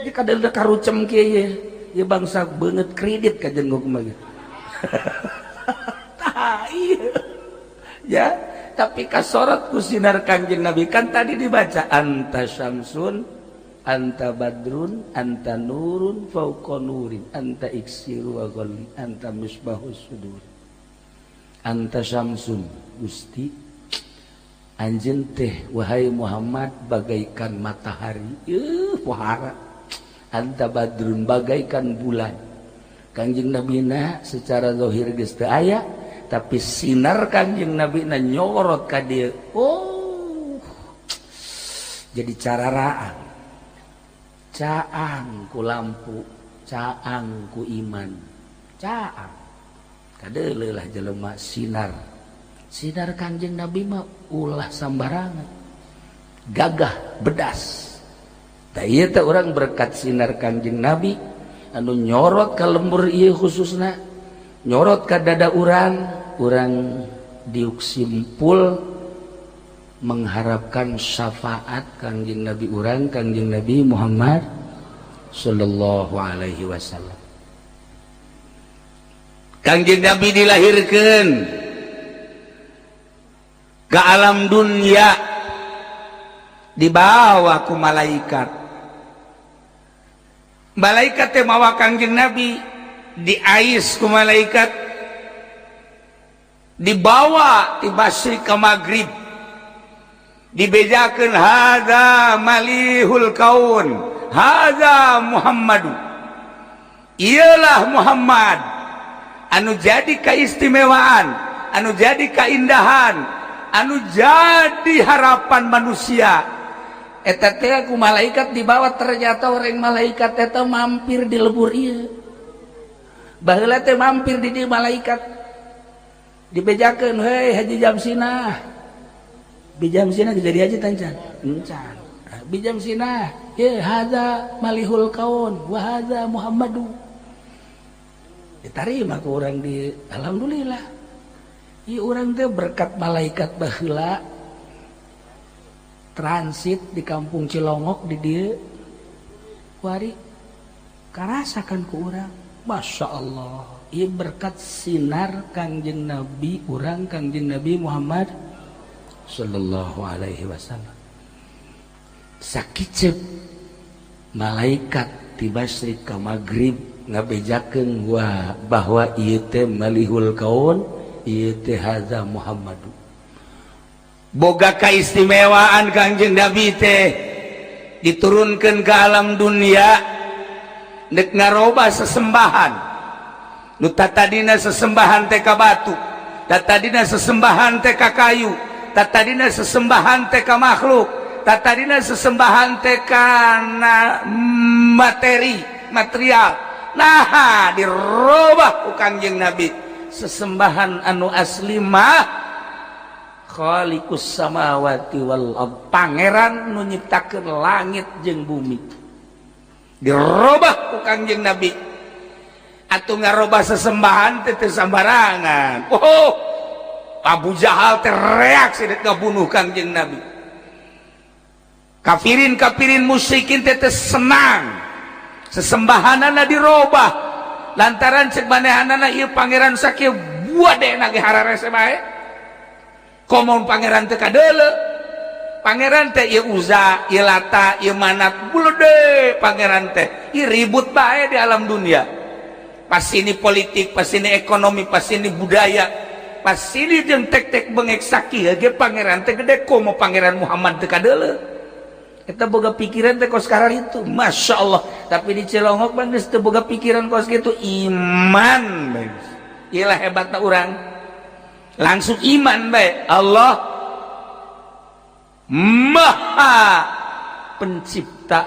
Di kadal karucem kieu ya, ya bangsa banget kredit kajen gua kumaha. Tah iya. Ya, tapi kasorot ku sinar Kangjeng Nabi kan tadi dibaca anta syamsun, anta badrun, anta nurun fauqa nurin, anta iksiru wa ghalli, anta misbahus sudur. Anta syamsun, Gusti anjeun teh wahai Muhammad bagaikan matahari, pohara. Anta badrun bagaikan bulan. Kangjeng Nabina secara zahir geus teu aya, tapi sinar Kangjeng Nabina nyorot ka dieu. Oh, jadi cararaang, caang ku lampu, caang ku iman, caang kadeuleuh lah jelema sinar. Sinar Kangjeng Nabi mah ulah sambarangan, gagah bedas. Tah ieu teh urang berkat sinar Kangjeng Nabi anu nyorot ka lembur ieu, khususna nyorot ka dada urang, urang diuk simpul mengharapkan syafaat Kangjeng Nabi urang, Kangjeng Nabi Muhammad sallallahu alaihi wasallam. Kangjeng Nabi dilahirkan ke alam dunia, dibawa ku malaikat. Malaikat teh mawa Kangjeng Nabi, diais ku malaikat, dibawa ti masyrik ke maghrib, dibejakeun, hadza malihul kaun, hadza Muhammadu, iyalah Muhammad anu jadi keistimewaan, anu jadi keindahan, anu jadi harapan manusia. Eta teh ku malaikat dibawa. Ternyata orang malaikat eta mampir di lebur ieu. Baheula teh mampir di dieu malaikat, dibejakeun, "Hei Haji Jamsinah." Bi Jamsinah jadi haji tancan encan. Bi Jamsinah ye, hadza malihul kaun wa hadza Muhammadu. Diterima ku urang di, alhamdulillah. Ieu urang teh berkat malaikat baheula transit di kampung Cilongok di dieu kuari karasakan ku urang. Masya Allah, ieu berkat sinar Kangjeng Nabi urang, Kangjeng Nabi Muhammad sallallahu alaihi wasallam. Sakicep malaikat ti masyrik ka maghrib ngabejakeun wah bahwa ieu teh malihul kaun, ieu teh hadza Muhammadu. Boga keistimewaan Kangjeng Nabi teh diturunkan ke alam dunia dek ngaroba sesembahan nu tadina sesembahan teh ka batu, tadina sesembahan teh ka kayu, tadina sesembahan teh ka makhluk, tadina sesembahan teh kana materi material. Nah, dirobah ku Kangjeng Nabi, sesembahan anu asli mah Khaliqus samawati wal ard, pangeran nu nyiptakeun langit jeung bumi. Dirobah ku Kangjeng Nabi. Atuh ngarobah sesembahan teh teu sambarangan. Oh, Abu Jahal teh reaksi dek ngabunuh Kangjeng Nabi. Kafirin kafirin musyrikin teh teu senang sesembahanana dirobah, lantaran cek manehanana ieu pangeran sakieu buat deh nage hararese bae. Komo pangeran teh kadeuleu, pangeran teh ieu Uza, ieu Lata, ieu Manat, bulede pangeran teh ieu ribut bae di alam dunia. Pas ini politik, pas ini ekonomi, pas ini budaya, pas ini jeung tek-tek bengek sakieu ge pangeran teh gede. Komo pangeran Muhammad teu kadeuleu. Eta boga pikiran teh kos sekarang itu, Masya Allah. Tapi di Cilongok bang geus teu boga pikiran kos gitu, iman bae. Iyalah hebatna urang, langsung iman bae Allah Maha. Pencipta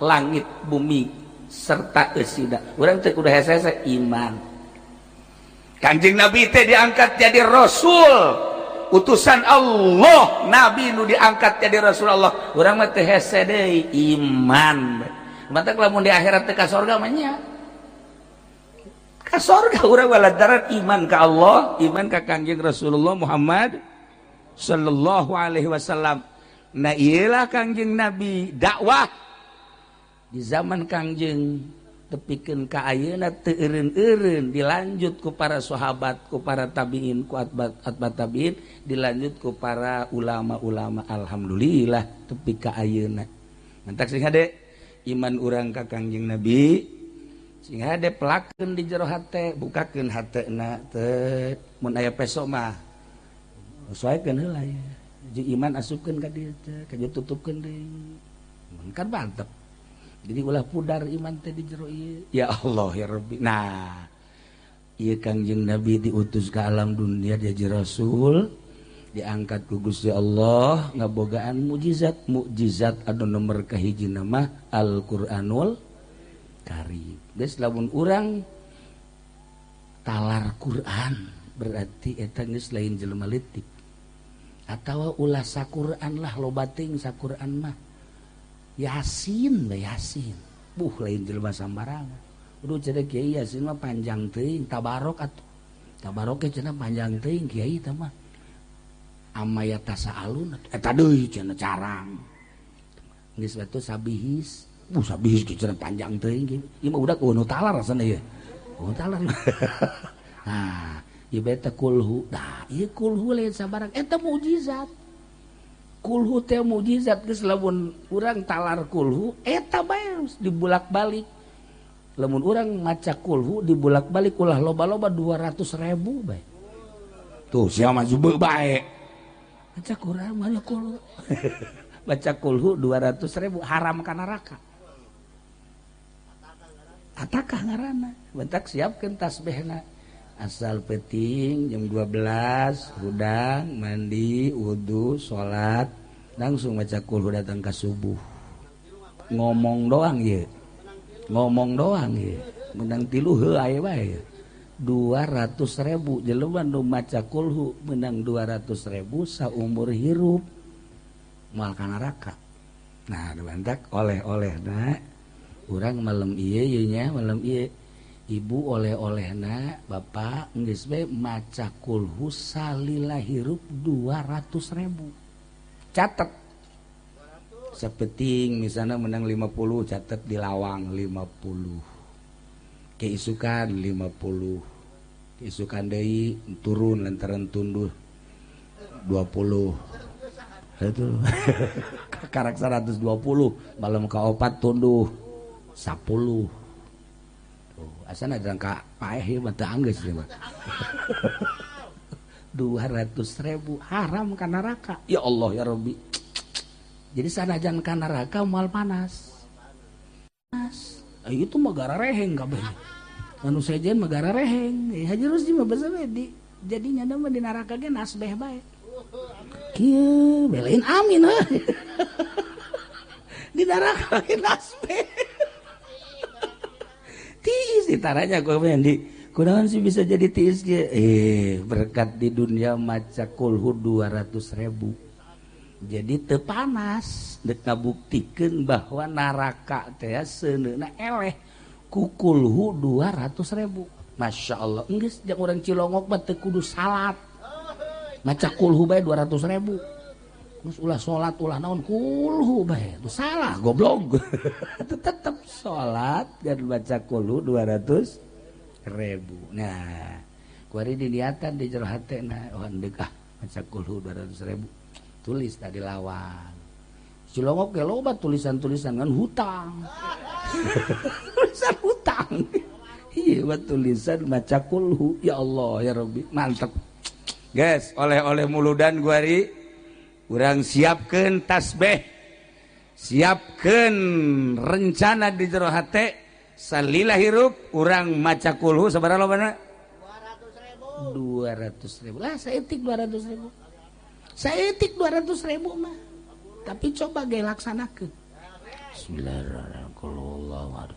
langit bumi serta eusina. Urang teh kudu hese iman. Kanjeng Nabi teh diangkat jadi rasul, utusan Allah, nabi nu diangkat jadi rasul Allah. Urang mah teh hese deui, iman. Matak lamun di akhirat teh ka sorga mah nya. Ka sorga urang lantaran iman ka Allah, iman ka Kanjeng Rasulullah Muhammad sallallahu alaihi wasallam. Nah, iyalah Kangjeng Nabi dakwah di zaman Kangjeng tepikeun ka ayeuna teu eureun-eureun, dilanjut ku para sahabat, ku para tabiin, ku atba tabiin, dilanjut ku para ulama-ulama, alhamdulillah tepi ka ayeuna. Mantak sing hade iman urang ka Kangjeng Nabi, sing hade pelakeun di jero hate, bukakeun hatena teh. Mun aya peso mah sesuaikeun heula ya. Jeung iman asupkeun ka dieu teh, ka tutupkeun deui. Mun kan mantep. Jadi ulah pudar iman teh di jero ieu. Ya Allah ya Rabbi. Nah, ieu Kangjeng Nabi diutus ke alam dunia jadi rasul, diangkat ku Gusti Allah ngabogaan mukjizat. Mukjizat anu nomor kahiji nama Al-Qur'anul Karim. Geus, lamun urang talar Quran berarti eta geus lain jelema leutik. Atawa ulah saquran lah, loba teuing saquran mah. Yasin we, Yasin. Buh, lain jelema sambarangan. Udah cenah kiai Yasin mah panjang teuing, tabarok atuh. Tabarok ge cenah panjang teuing kiai teh mah. Amma yatasaalun atuh. Eta deui cenah carang. Geus batu sabihis. Buh, sabihis ge cenah panjang teuing kieu. Ieu mah udah nu talar rasana ieu. Nu talar. Nah, ieu beta kulhu. Dah, ieu kulhu lain sabarang eta mukjizat. Kulhu teh mukjizat. Geus, lamun urang talar kulhu eta bae dibulak-balik. Lamun urang maca kulhu dibulak-balik, ulah loba-loba, 200.000 bae. Tuh sia mah jube bae. Baca Quran, baca kulhu. Baca kulhu 200.000 haram ka neraka. Atakah ngaranna. Bentak siapkeun tasbihna. Asal peting jam 12 hudang, mandi, wudhu, sholat, langsung baca kulhu datang ke subuh. Ngomong doang ya, ngomong doang ya, menang tilu heuh aya bae. 200.000 jelema nu maca kulhu menang 200.000 saumur hirup moal ka neraka. Nah, bantak oleh-olehna urang malam ieu ieu nya, malam ieu ibu oleh-olehna, bapak, geus bae maca kulhu salila hirup 200.000. Catet sapeting misalnya menang 50, catet di lawang 50, keisukan 50, keisukan deui turun lantaran tunduh 20, itu karak 120, malam kaopat tunduh 10. Tuh, asana ka paeh ieu mah teu anggeus ieu mah. 200.000 haram ka neraka. Ya Allah ya Rabbi. Jadi sanajan ka neraka moal panas. Panas. Eh, itu mah gara reheng kabeh. Anu sejen mah gara reheng. Eh, Haji Rusdi mah basa we di jadi nyana mah di neraka ge nasbeh bae. Kieu belain amin heuh. Di neraka ge nasbeh. Tiis ditaranya ku di kunaon sih bisa jadi tiis ge? Eh, berkat di dunia maca kulhu 200.000 jadi teu panas. Dek ngabuktikeun bahwa neraka teh seuneuna eleh ku kulhu 200.000. Masya Allah. Geus, jeung urang Cilongok mah teu kudu salat, maca kulhu bae 200.000. Terus ulah salat, ulah naon, kulhu bae. Itu salah goblok, tetep salat dan baca kulhu 200.000. Nah, kuari diniatan di jero hate. Nah, oh, ndek ah maca kulhu 200.000, tulis tadi lawang. Cilongok ge loba tulisan-tulisan kan hutang, tulisan hutang. Iya, buat tulisan maca kulhu. Ya Allah ya Rabbi, mantep. Guys, oleh-oleh muludan guari urang siapkeun tasbih, siapkeun rencana di jero hate, salila hirup urang maca kulhu sabaraha lobana? 200.000 lah, saeutik 200.000, saeutik 200.000 mah. Tapi coba ge laksanakeun. Bismillahirrahmanirrahim. Qul huwallahu ahad.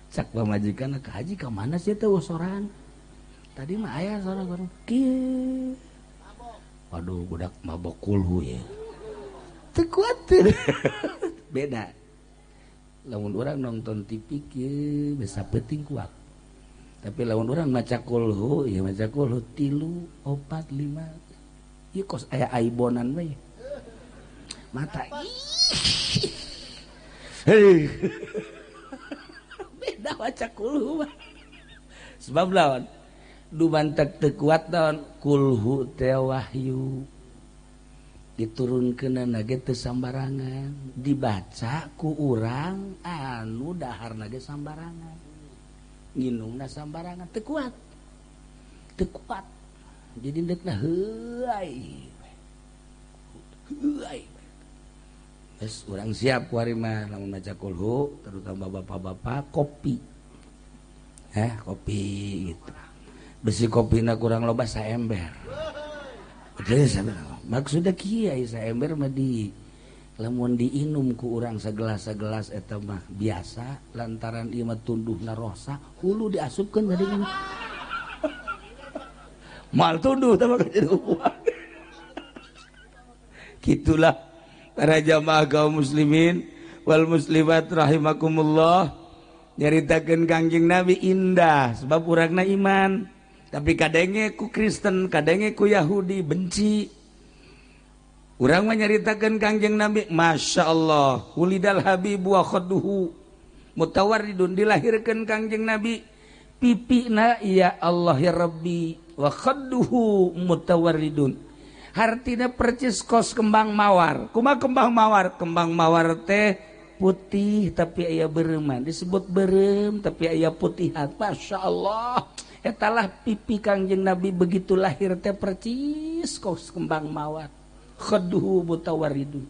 Cak pamajikan ke haji ke mana sih teh soran? Tadi mah aya soran orang kieu. Waduh budak mabok kulhu ya. Teu kuat. Beda. Lamun urang nonton TV kieu bisa penting kuat. Tapi lamun urang maca kulhu, ya maca kulhu 3, 4, 5. Ieu kos aya aibonan we. Mata. Hei. Beda maca kulhu mah. Sebab lawan dumantek teu kuat lawan kulhu teh wahyu. Diturunkeunana ge teu sambarangan, dibaca ku urang anu daharna ge sambarangan. Nginumna sambarangan teu kuat. Teu kuat. Jadi deukna heuay. Heuay. Geus urang siap ku ari mah lamun maca kulhu, terutama bapak-bapak kopi. Kopi gitu. Besi kopina kurang loba saember. Geus maksudna kieu saember mah di lamun diinum ku urang segelas-segelas eta mah biasa lantaran ieu mah tunduhna rosa hulu diasupkeun ka dieu. Mal tunduh teh mah jadi uang. Kitulah para jamaah kaum muslimin wal muslimat rahimakumullah, nyaritakeun Kangjeng Nabi indah sebab urangna iman, tapi kadenge ku Kristen, kadenge ku Yahudi benci. Urang mah nyaritakeun Kangjeng Nabi, Masya Allah, wulidal habibu wa khadduhu mutawarridun, dilahirkeun Kangjeng Nabi pipina ya Allah ya Rabbi, wa khadduhu mutawarridun, hartina percis kos kembang mawar. Kumaha kembang mawar? Kembang mawar teh putih tapi aya bereuman, disebut berem tapi aya putihan. Masya Allah, etalah pipi Kangjeng Nabi begitu lahir teh percis kos kembang mawar. Khadduhu mutawarridun,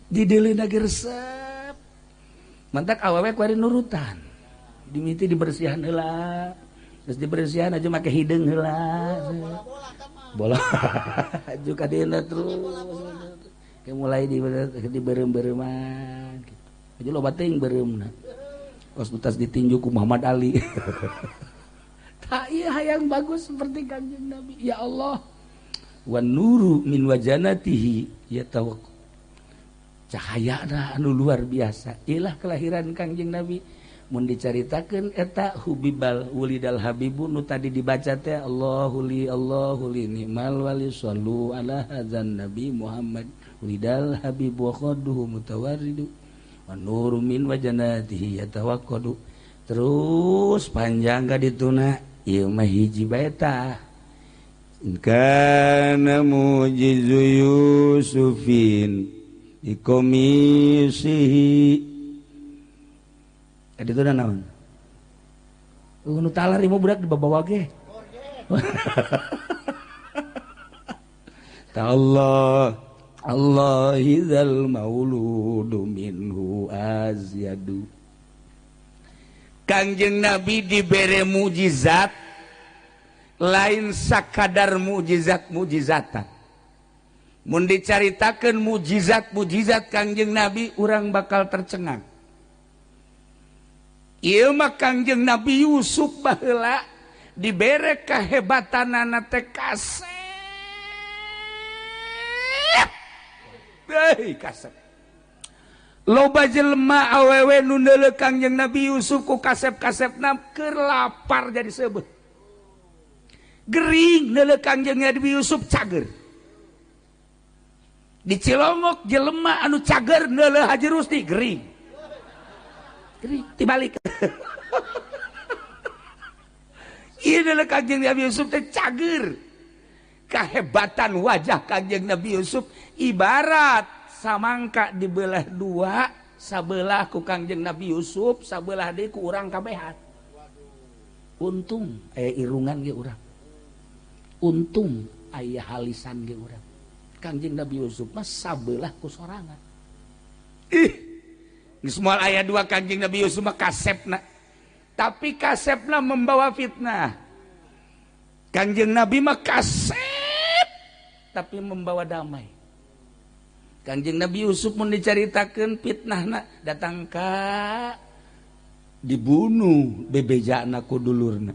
dideulina ge resep. Mantak awewe kuari nurutan, dimiti dibersihan heula, geus dibersihan aja make hideung heula, bola aju ka dieuna terus kayak mulai di berem-bereman gitu. Aja loba teuing bereumna kos utas ditinju ku Muhammad Ali. Tak ieu hayang bagus seperti Kangjeng Nabi. Ya Allah, wan nuru min wajanatihi yatawak, cahayana anu luar biasa. Ilah kelahiran Kangjeng Nabi mun dicaritakeun eta hubibal wulidal habibu nu tadi dibaca teh Allahu li Allahu li ni'mal wali sallu ala hadzan nabi Muhammad wulidal habibu wa khadduhu mutawarridu wan nuru min wajanatihi yatawaqqadu. Terus panjang ka dituna ieu mah hiji bae tah. Kana mujizu Yusufin ikomisihi. Tadi itu naon? Nu talar ieu budak dibawa ge. Ta Allah Allah idzal mauludu minhu azyadu. Kangjeng Nabi dibere mukjizat lain sakadar mukjizat-mukjizatan. Mun dicaritakeun mukjizat-mukjizat Kangjeng Nabi urang bakal tercengang. Ieu mah Kangjeng Nabi Yusuf baheula dibere kehebatanana teh kasep. Heuh kasep. Loba jelema awewe nu neuleuh Kangjeng Nabi Yusuf ku kasep-kasepna keur lapar jadi seubeuh. Gering neuleuh Kangjeng Nabi Yusuf cager. Di Cilongok jelema anu cager neuleuh Haji Rusdi gering. Gering tibalik. Ieu neuleuh Kangjeng Nabi Yusuf teh cager. Kahebatan wajah Kangjeng Nabi Yusuf ibarat samangka dibelah dua, sabelah ku Kangjeng Nabi Yusuf, sabelah deui ku urang kabehan. Untung aya irungan ge urang. Untung aya halisan ge urang. Kangjeng Nabi Yusuf mah sabelah ku sorangan. Ih, geus moal aya dua Kangjeng Nabi Yusuf mah kasepna. Tapi kasepna membawa fitnah. Kangjeng Nabi mah kasep tapi membawa damai. Kangjeng Nabi Yusuf mun dicaritakeun fitnahna datang ka dibunuh bebejana ku dulurna.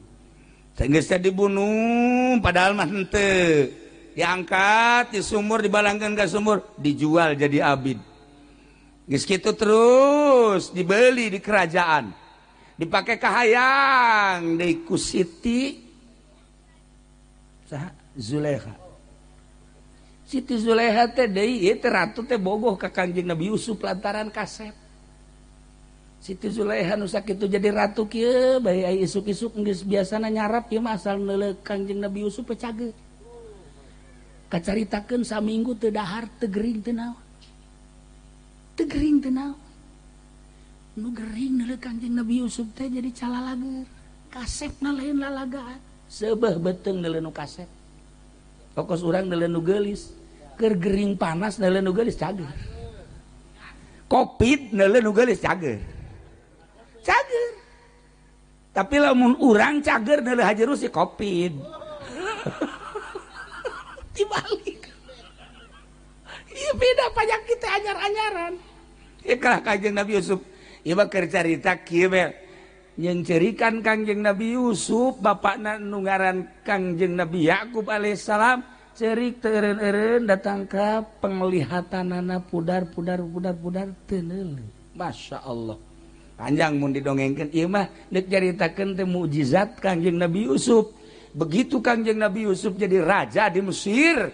Geus teh dibunuh padahal mah henteu. Diangkat di sumur, dibalangkeun ka sumur, dijual jadi abid. Geus kitu terus dibeli di kerajaan. Dipake kahayang deui ku Siti saha Zulaikha. Siti Zulaikha teh deui ieu teh ratu teh bogoh ka Kangjeng Nabi Yusuf lantaran kasep. Siti Zulaikha nu sakitu jadi ratu kieu bae ai isuk-isuk geus biasana nyarap ieu mah asal neuleuh Kangjeng Nabi Yusuf teh cageur. Kacaritakeun saminggu teu dahar teu gering teu naon. Teu gering teu naon. Nu gering neuleuh Kangjeng Nabi Yusuf teh jadi calalager. Kasepna lain lalagaan. Seubeuh beuteung neuleuh nu kasep. Pokos urang neuleuh nu geulis. Keur gering panas neuleuh nu geulis cager. Covid neuleuh nu geulis cager. Cager. Tapi lamun urang cager neuleuh Haji Rusi Covid. Dibalik. Ieu beda panyakit teh anyar-anyaran. Ieu kalah Kangjeng Nabi Yusuf. Ieu mah keur carita kieu we. Nyeungceurikan Kangjeng Nabi Yusuf bapakna nu ngaran Kangjeng Nabi Yakub alaihissalam ceurik teu eureun-eureun datang ka penglihatanana pudar pudar pudar pudar teu neuleuh. Masya Allah. Panjang mun didongengkeun ieu mah deuk caritakeun teh mukjizat Kangjeng Nabi Yusuf. Begitu Kangjeng Nabi Yusuf jadi raja di Mesir,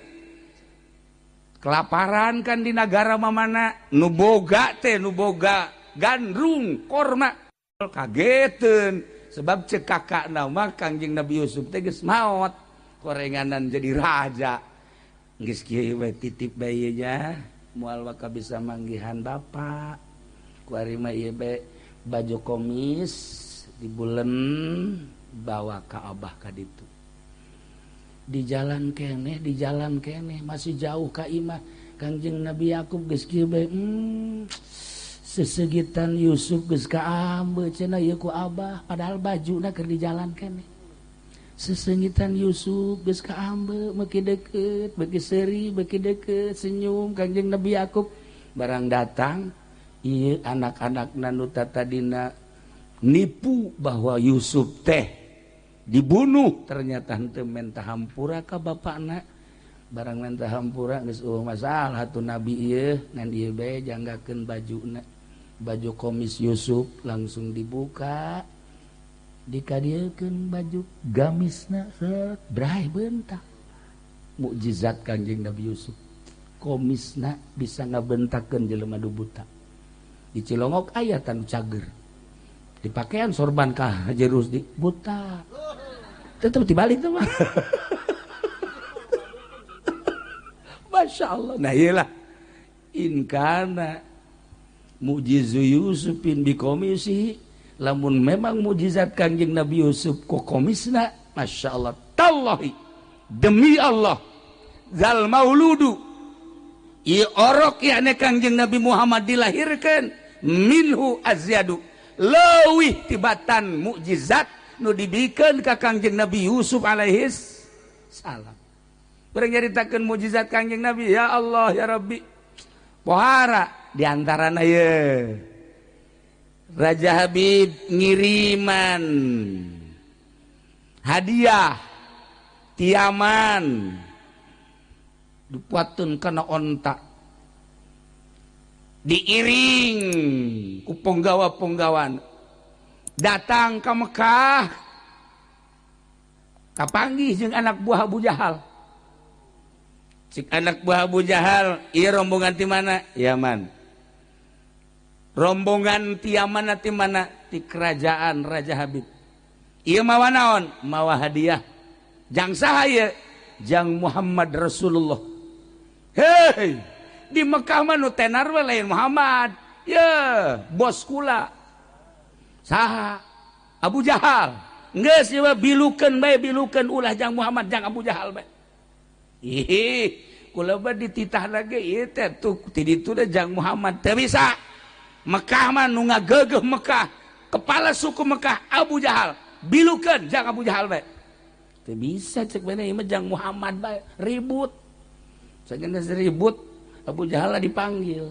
kelaparan kan di nagara mamana, nu boga teh nu boga gandrung korma kageteun sebab cek kakakna mah Kangjeng Nabi Yusuf teh geus maot korenganan jadi raja. Geus kieu we titip bae nya moal waka bisa manggihan bapak. Kuari mah ieu bae baju komis dibulen bawa ka abah ka ditu. Di jalan keneh, di jalan keneh masih jauh ka imah Kangjeng Nabi Yakub geus kieu bae sesegitan Yusuf geus kaambe cenah ieu ku abah padahal bajuna keur di jalan keneh. Sesengitan Yusuf geus kaambe meuki deukeut, beuki seuri, beuki deukeut senyum Kangjeng Nabi Yakub barang datang ieu anak-anakna nu tatadina nipu bahwa Yusuf teh dibunuh ternyata henteu menta hampura ka bapakna. Barang menta hampura geus eueuh masalah atuh nabi ieu ngan ieu bae janggakeun bajuna. Baju komis Yusuf langsung dibuka dikadiekeun baju gamisna set bray bentak. Mukjizat Kangjeng Nabi Yusuf komisna bisa ngabentakeun jelema nu buta. Di Cilongok aya tanu cager dipakaian sorban ka Haji Rusdi buta tetep dibalik tuh mah. Masya Allah. Nah iyalah in kana mujizu Yusufin bikomisi lamun memang mujizat Kangjeng Nabi Yusuf ku komisna Masya Allah tallahi demi Allah zal mauludu ieu orok yakni Kangjeng Nabi Muhammad dilahirkan minhu azyadu leuwih tibatan mukjizat nu dibikeun ka Kangjeng Nabi Yusuf alaihis salam. Urang nyaritakeun mukjizat Kangjeng Nabi ya Allah ya Rabbi. Pohara di antarana ye Raja Habib ngiriman hadiah tiaman dipuatun kana onta diiring ku penggawa-penggawan datang ke Mekah kapanggih jeung anak buah Abu Jahal. Cik anak buah Abu Jahal ieu rombongan ti mana? Yaman. Rombongan ti Yaman ti mana? Ti kerajaan Raja Habib. Ieu mawa naon? Mawa hadiah. Jang saha ieu? Jang Muhammad Rasulullah. Hei, di Mekah mah nu tenar we lain Muhammad. Ye, bos kula. Saha? Abu Jahal. Geus ieu bilukeun bae bilukeun ulah jang Muhammad jang Abu Jahal bae. Ih, kula mah dititah lagi ieu teh tuh ti ditu teh jang Muhammad teu bisa. Mekah mah nu ngageugeuh Mekah, kepala suku Mekah Abu Jahal. Bilukeun jang Abu Jahal bae. Teu bisa cek mana ieu mah jang Muhammad bae ribut. Sageuna ribut, Abu Jahal dipanggil.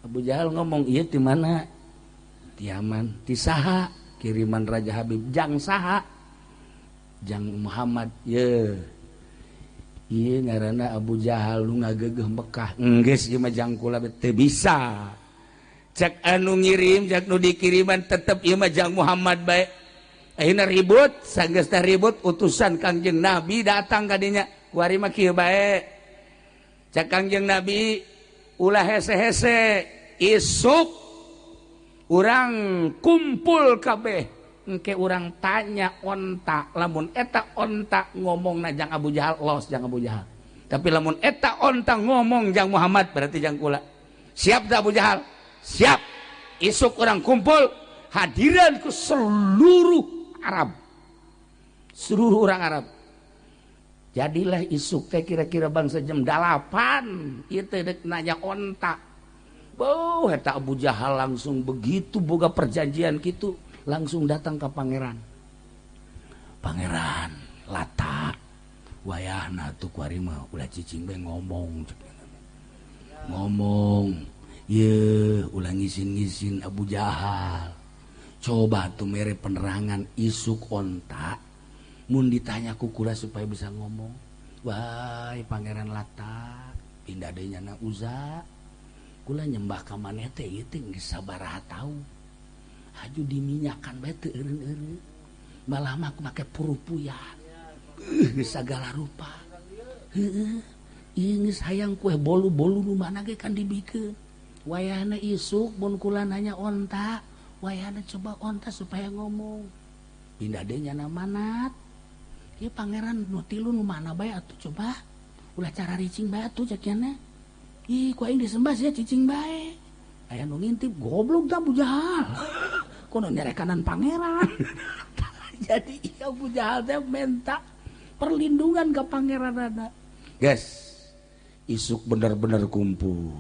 Abu Jahal ngomong, "Ieu ti mana?" "Ti Yaman." "Ti saha?" "Kiriman Raja Habib." "Jang saha?" "Jang Muhammad." "Ye. Ieu ngaranna Abu Jahal nu ngageugeuh Mekah." "Enggeus ieu mah jang kula teu bisa." Cek anu ngirim, cek nu dikiriman tetep ieu mah jang Muhammad bae. Akhirna ribut, sanggeusna ribut utusan Kangjeng Nabi datang ka dinya. Kuari mah kieu bae. Cek Kangjeng Nabi ulah hese-hese, isuk urang kumpul kabeh. Engke urang tanya onta, lamun eta onta ngomong na jang Abu Jahal, los jang Abu Jahal. Tapi lamun eta onta ngomong jang Muhammad berarti jang kula. Siap tak Abu Jahal? Siap. Isuk urang kumpul, hadiran ke seluruh Arab, seluruh orang Arab. Jadilah isuk teh kira-kira bangsa jam 8 ieu teh dek nanya onta. Beuh eta Abu Jahal langsung begitu boga perjanjian gitu langsung datang ke pangeran. Pangeran Lata wayahna tuh kuari mah ulah cicing bae ngomong. Ngomong ye ulah ngisin-ngisin Abu Jahal. Coba tuh mere penerangan isuk onta mun ditanya ku kula supaya bisa ngomong. Wahai Pangeran Lata, pindah deui nyana Uza. Kula nyembah ka maneh teh ieu teh geus sabaraha taun. Haju diminyakan bae teu eureun-eureun. Malah mah make purupuyan. Geus sagala rupa. Heueuh, ieu geus hayang kue bolu-bolu nu mana ge kan dibikeun. Wayahna isuk mun kula nanya onta, wayahna coba onta supaya ngomong. Pindah deui nyana Manat. Ieu pangeran nu tilu nu mana bae atuh coba. Ulah cara ricing bae atuh cek nya. Ih, ku aing disembah sia cicing bae. Aya nu ngintip goblok tah Abu Jahal. Kono nyerekanan pangeran. Jadi Abu Jahal teh minta perlindungan ke pangeranana. Guys, isuk benar-benar kumpul.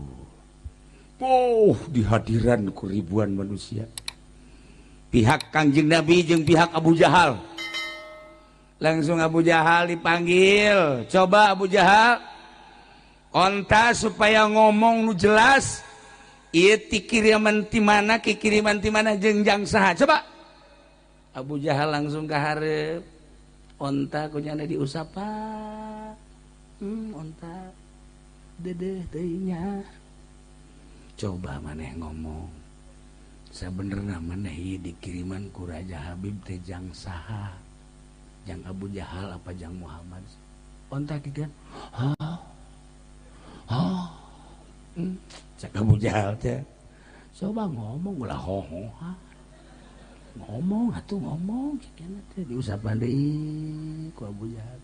Oh, di hadiran ku ribuan manusia. Pihak Kangjeng Nabi jeung pihak Abu Jahal. Langsung Abu Jahal dipanggil. Coba Abu Jahal, onta supaya ngomong nu jelas. Ieu ti kiriman ti mana, ki kiriman ti mana jeung jang saha. Coba. Abu Jahal langsung ka hareup. Onta kunyana diusapan. Onta dedeh teuing nya. Coba maneh ngomong. Sabenerna maneh ieu dikiriman ku Raja Habib teh jang saha? Jang Abu Jahal apa jang Muhammad? Onta kieu kan. Hah? Hah? Cek Abu Jahal teh. Coba ngomong ulah hoho. Ngomong atuh ngomong cek teh diusapan deui ku Abu Jahal.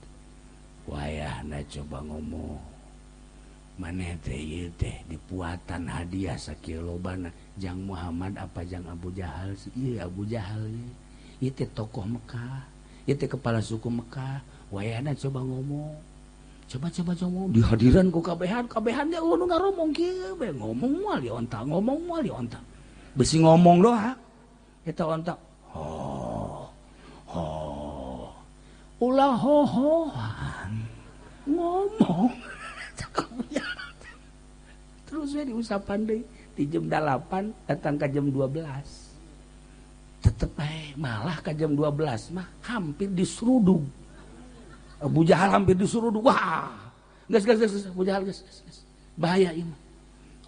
Wayahna coba ngomong. Maneh teh ieu teh dipuatan hadiah sakieu lobana jang Muhammad apa jang Abu Jahal sih? Ieu Abu Jahal ieu. Ieu teh tokoh Mekah, ieu teh kepala suku Mekah. Wayahna coba ngomong. Coba-coba ngomong di hadiran ku kabehan, kabehan ge nu ngaromong kieu bae ngomong moal di onta, ngomong moal di onta. Besi ngomong doang. Eta onta. Ho. Ho. Ulah hohoan. Ngomong. Terus we diusapan deui di jam 8 datang ke jam 12. Tetep bae malah ke jam 12 mah hampir diseruduk. Abu Jahal hampir diseruduk. Wah. Geus geus geus Abu Jahal geus geus. Bahaya ieu mah.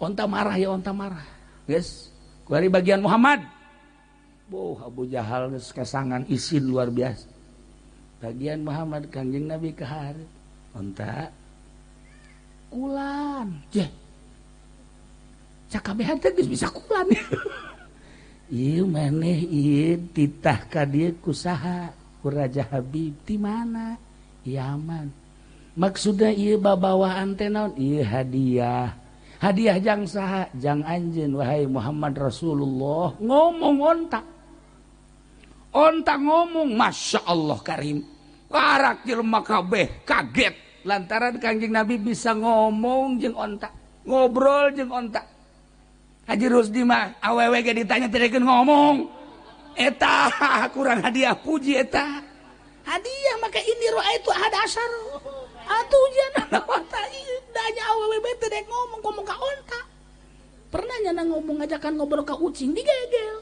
Onta marah ya onta marah. Geus. Kuari bagian Muhammad. Boh Abu Jahal geus kesangan isin luar biasa. Bagian Muhammad Kangjeng Nabi ka hareup. Onta kulan. Jeh. Cakabehan teh geus bisa kulan. Ieu maneh ieu titah ka dieu ku saha? Ku Raja Habib ti mana? Yaman. Maksudna ieu babawaan teh naon? Ieu hadiah. Hadiah jang saha? Jang anjeun wahai Muhammad Rasulullah. Ngomong onta. Onta ngomong, Masya Allah Karim. Karak jelema kabeh kaget lantaran Kangjeng Nabi bisa ngomong jeung onta, ngobrol jeung onta. Haji Rusdi mah awewe ge ditanya teu ngomong. Eta kurang hadiah puji eta. Hadiah make ke ini roa itu ada asar atuh ujian onta danya awewe teh dek ngomong ngomong ka onta. Pernah nyana ngomong ngajakan ngobrol ka ucing digegel.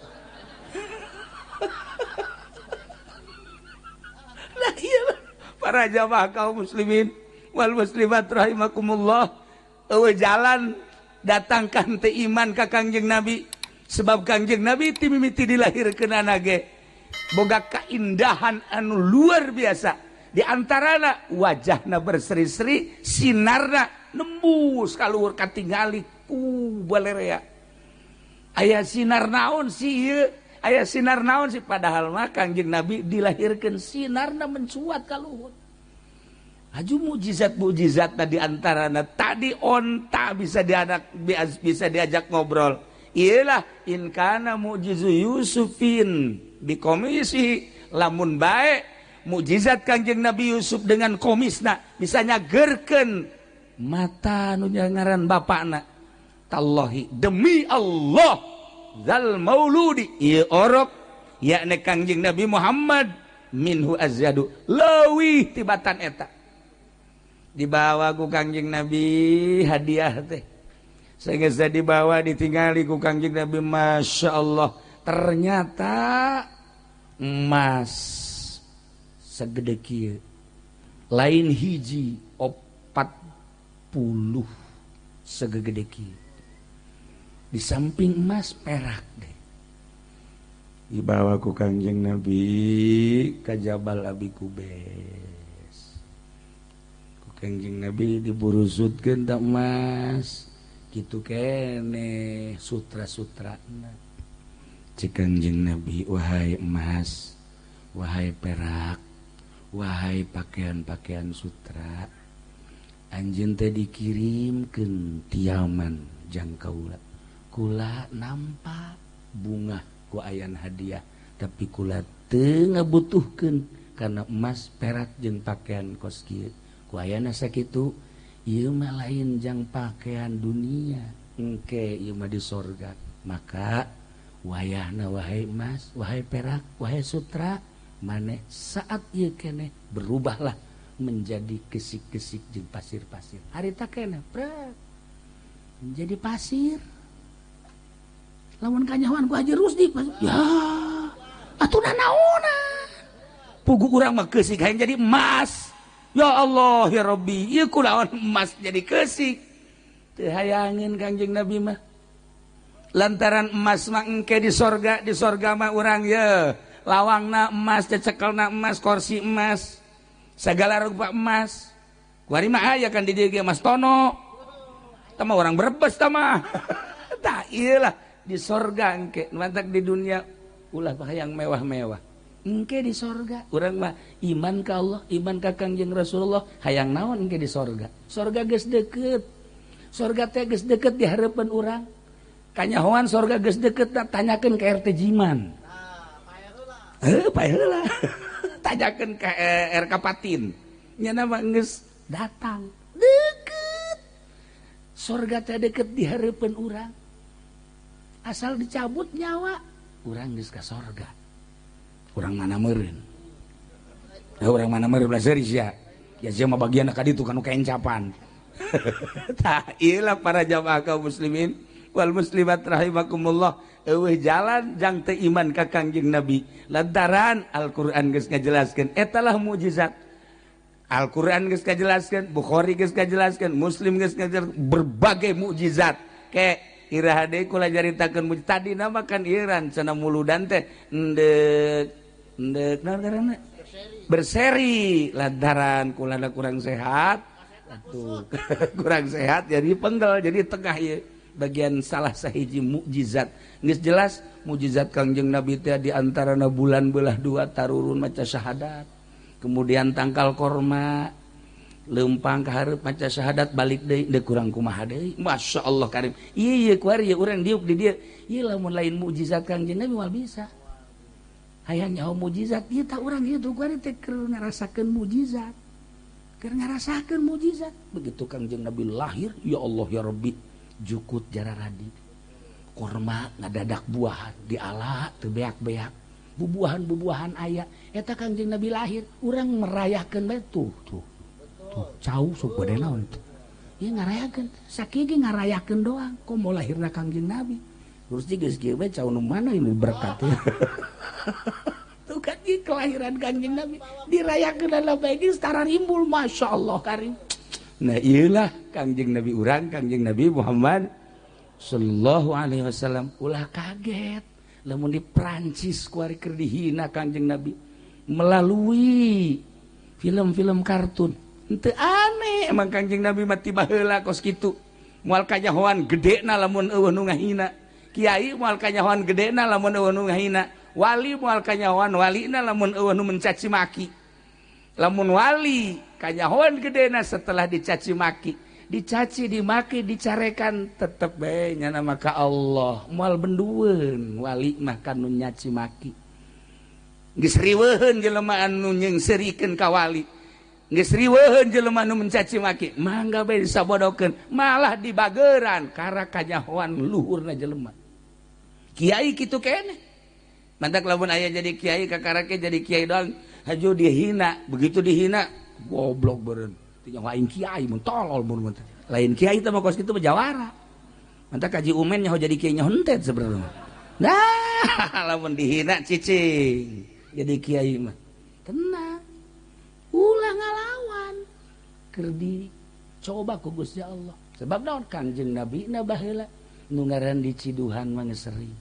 Lah iya para jamaah kaum muslimin wal muslimat rahimakumullah, eueuh jalan datangkan teh iman ka Kangjeng Nabi, sebab Kangjeng Nabi ti mimiti dilahirkeun ge boga kaindahan anu luar biasa. Di antarana wajahna berseri-seri, sinarna nembus kaluhur katingali ku balerea. Aya sinar naon sih ieu? Aya sinar naon sih? Padahal mah Kangjeng Nabi dilahirkeun sinarna mencuat kaluhur. Aju mukjizat-mukjizat tadi antarana tadi onta bisa dianak bisa diajak ngobrol. Iyalah in kana mu'jizu Yusufin bikomisi, lamun bae mukjizat Kangjeng Nabi Yusuf dengan komisna bisa nyagerkeun mata nu ngaran bapakna. Tallahi demi Allah zal mauludi ieu orok yakni Kangjeng Nabi Muhammad minhu azyadu leuwih tibatan eta. Dibawa ku Kangjeng Nabi hadiah teh. Sehingga dibawa ditinggali ku Kangjeng Nabi, Masya Allah ternyata emas segede kieu lain hiji 40 segede kieu, di samping emas perak deh. Dibawa ku Kangjeng Nabi ka Jabal Abi Kubes. Ku Kangjeng Nabi diburusutkeun tak emas kitu kene sutra-sutrana. Cek Kangjeng Nabi, wahai emas, wahai perak, wahai pakaian-pakaian sutra, anjeun teh dikirimkeun tiaman jang kaula. Kula nampak bunga ku ayan hadiah, tapi kula teu ngabutuhkeun karena emas, perak jeung pakaian kos kieu. Ku ayana sakitu, ieu mah lain jang pakaian dunia, engke ieu mah di sorga. Maka wayahna wahai emas, wahai perak, wahai sutra, maneh saat ieu keneh berubahlah menjadi kesik-kesik jeung pasir-pasir. Harita keneh prek menjadi pasir. Lamun kanyahoan ku Haji Rusdi, ya atuh nanaonan. Pugu urang mah keusik hayang jadi emas. Ya Allah ya Rabbi, ieu kulaon emas jadi keusik. Teu hayangeun Kangjeng Nabi mah. Lantaran emas mah engke di sorga mah urang ye lawangna emas, cecekelna emas, kursi emas, segala rupa emas. Kuari mah aya kan di dieu ge Mas Tono. Tah mah orang Brebes tah mah. Tah ieu lah di sorga engke, mantak di dunia ulah hayang mewah-mewah. Engke di sorga urang mah iman ka Allah, iman ka Kangjeng Rasulullah, hayang naon engke di sorga. Sorga geus deukeut. Sorga teh geus deukeut di hareupeun urang. Kanyahoan sorga geus deukeut, tanyakeun ka RT Jiman. Heuh, pae heula. Tanyakeun ka RK Patin. Nya mah geus datang. Deukeut. Sorga teh deukeut di hareupeun urang. Asal dicabut nyawa, urang geus ka sorga. Urang mana meureun? Urang mana meureun belah seuri sia. Ya sia mah bagian ka ditu kanu kaencapan. Tah ieu lah para jamaah kaum muslimin wal muslimat rahimakumullah, eueuh jalan jang teu iman ka Kangjeng Nabi. Lantaran Al-Qur'an geus ngajelaskeun eta lah mukjizat. Al-Qur'an geus ngajelaskeun, Bukhari geus ngajelaskeun, Muslim geus ngajelaskeun berbagai mukjizat. Ke iraha deui kula caritakeun tadi nama kan iran cenah muludan teh endek endek naon ngaranna berseri, lantaran kula kurang sehat atuh kurang sehat jadi penggal jadi tengah ieu bagian salah sahiji mukjizat. Geus jelas mukjizat Kangjeng Nabi teh di antarana bulan belah dua tarurun maca syahadat, kemudian tangkal korma lempang ka hareup maca syahadat balik deui deuk kurang kumaha deui. Masya Allah karim. Ieu kuari ieu urang diuk di dieu. Ieu lamun lain mukjizat Kangjeng Nabi moal bisa. Hayang nyaho mukjizat ieu tah urang ieu kuari teh keur ngarasakeun mukjizat. Keur ngarasakeun mukjizat. Begitu Kangjeng Nabi lahir, ya Allah ya Rabbi, jukut jararadi. Korma ngadadak buahan diala teu beak-beak. Bubuahan-bubuahan aya eta Kangjeng Nabi lahir urang merayakeun bae tuh tuh. Tuh cau sok bade naon tuh. Ieu ngarayakeun sakieu ge ngarayakeun doang komo lahirna Kangjeng Nabi. Terus geus kieu bae cau nu mana ini berkat. Tuh kan kelahiran Kangjeng Nabi dirayakeun lah bae geus tararimbul masyaallah karim. Nah iyalah Kangjeng Nabi urang Kangjeng Nabi Muhammad sallallahu alaihi wasallam ulah kaget lamun di Prancis kuari keur dihina Kangjeng Nabi melalui film-film kartun. Henteu aneh emang Kangjeng Nabi mah tiba heula kos kitu. Moal kanyahoan gedena lamun eueuh nu ngahina. Kiai moal kanyahoan gedena lamun eueuh nu ngahina. Wali moal kanyahoan walina lamun eueuh nu mencaci maki. Lamun wali kanyahoan gedena setelah dicaci maki, dicaci dimaki dicarekan tetep bae nyana maka Allah moal bendueun wali mah kanu nyaci maki. Geus riweuheun jelema anu nyeungseurikeun ka wali. Geus riweuheun jelema anu mencaci maki, mangga bae disabodokeun, malah dibageran kara kanyahoan luhurna jelema. Kiai kitu keneh. Mantak lamun aya jadi kiai kakarake jadi kiai doang haju dihina, begitu dihina goblok beureun. Teu nyaho aing kiai mun tolol mun lain kiai teh mah kos kitu mah jawara. Mantak kaji umen nyaho jadi kiai nyaho hentet sebenarnya. Nah, lamun dihina cicing jadi kiai mah. Tenang. Ulah ngalawan. Keur dicoba ku Gusti Allah. Sebab naon Kangjeng Nabi na baheula nu ngaran diciduhan mah geus sering.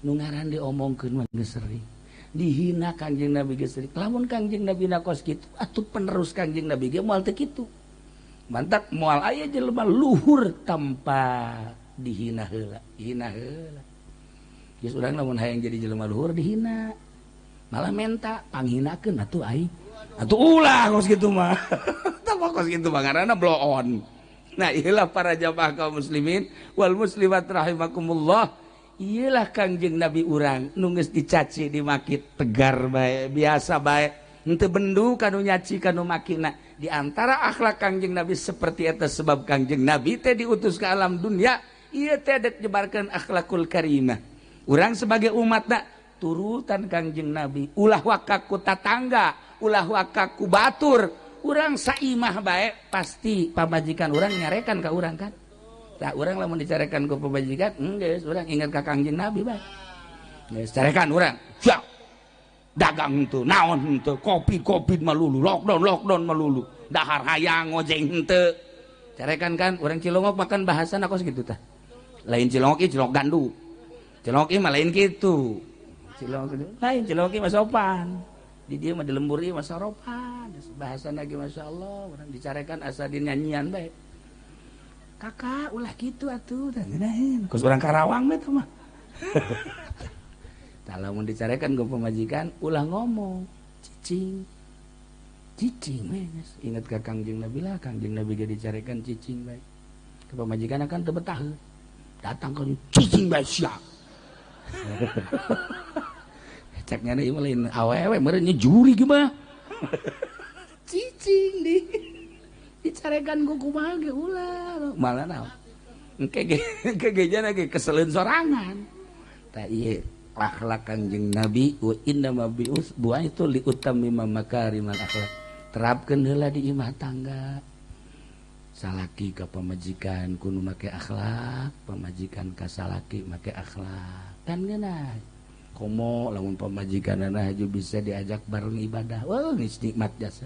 Nu ngaran diomongkeun mah geus sering. Dihina Kangjeng Nabi geus sering. Lamun Kangjeng Nabi na kos kitu atuh penerus Kangjeng Nabi ge moal teu kitu. Mantak moal aya jelema luhur tanpa dihina heula, dihina heula. Geus urang lamun hayang jadi jelema luhur dihina. Malah menta panghinakeun atuh aing. Atuh ulah kos kitu mah. Tah kos kitu mah ngaranna blow on. Nah, iyalah para jamaah kaum muslimin wal muslimat rahimakumullah. Iyalah Kangjeng Nabi urang nu geus dicaci dimaki tegar bae, biasa bae. Henteu bendu kanu nyaci kanu makina. Di antara akhlak Kangjeng Nabi seperti eta sebab Kangjeng Nabi teh diutus ke alam dunia, ieu teh dek nyebarkeun akhlakul karimah. Urang sebagai umatna turutan Kangjeng Nabi, ulah waka ku tatangga, ulah waka ku batur. Urang saimah bae pasti pamajikan urang nyarekan ka urang kan. Tah urang lamun dicarekan ku pamajikan, geus urang ingat ka Kangjeng Nabi bae. Geus carekan urang. Siap. Dagang henteu, naon henteu, kopi-kopi malulu, lockdown malulu. Dahar hayang ngojeng henteu. Carekan kan urang Cilongok makan bahasana kos kitu tah. Lain Cilongok ieu Cilongok gandu. Cilongok ieu mah lain kitu. Cilongok lain Cilongok ieu mah sopan. Di dieu mah di lembur ieu mah saropan. Bahasana ge masyaallah urang dicarekan asa dinyanyian bae. Kakak ulah kitu atuh tah ngeunaheun. Kos urang Karawang bae teh mah. Tah lamun dicarekan ku pamajikan ulah ngomong, cicing. Cicing we geus. Ingat ka Kangjeng Nabi lah, Kangjeng Nabi ge dicarekan cicing bae. Ka pamajikan akan teu betah. Datang ka cicing bae sia. Ceknya ieu mah lain awewe meureun nya juri ge mah. Cicing di dicarekan ku kumaha ge ulah malah naon. Engke ge jana ge keseleun sorangan. Tah ieu akhlak Kangjeng Nabi wa inna ma bu'aitu li utammima makarimal akhlak. Terapkeun heula di imah tangga. Salaki ka pamajikan kudu make akhlak, pamajikan ka salaki make akhlak. Kan ngeunah. Komo lamun pamajikanana haju bisa diajak bareng ibadah. Wah, geus nikmat jasa.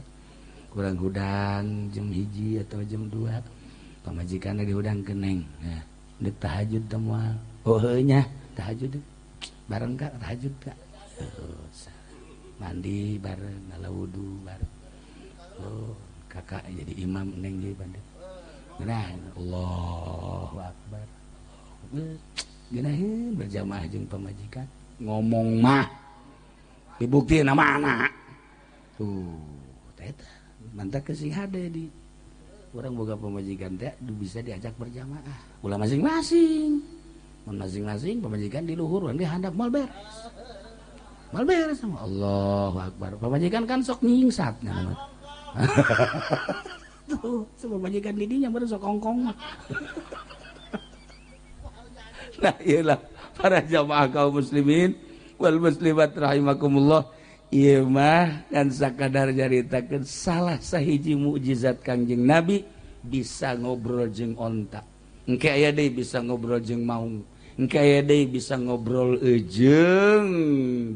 Kurang hudang jam 1 atau jam 2. Pamajikanna dihudang keneng. Nah, deuk tahajud teh moal. Oh heuh nya, tahajud. Bareng kak tahajud kak. Oh, mandi bareng, ngala wudu bareng. Oh, kakak jadi imam neng jadi bandit. Nah, Allahu Akbar. Geunaheun berjamaah jeung pamajikan. Ngomong mah dibukti nama anak tuh teta mantap kesing hade di orang boga pamajikan teh bisa diajak berjamaah ulah masing-masing mun masing-masing pamajikan di luhur urang di handap moal beres sama Allahu Akbar pamajikan kan sok nyingsat nya tuh pamajikan di dinya baru sok kongkong mah. Nah iyalah para jamaah kaum muslimin wal muslimat rahimakumullah. Ieu mah kan sakadar nyaritakeun salah sahiji mukjizat Kangjeng Nabi bisa ngobrol jeung onta. Engke aya deui bisa ngobrol jeung maung. Engke aya deui bisa ngobrol jeung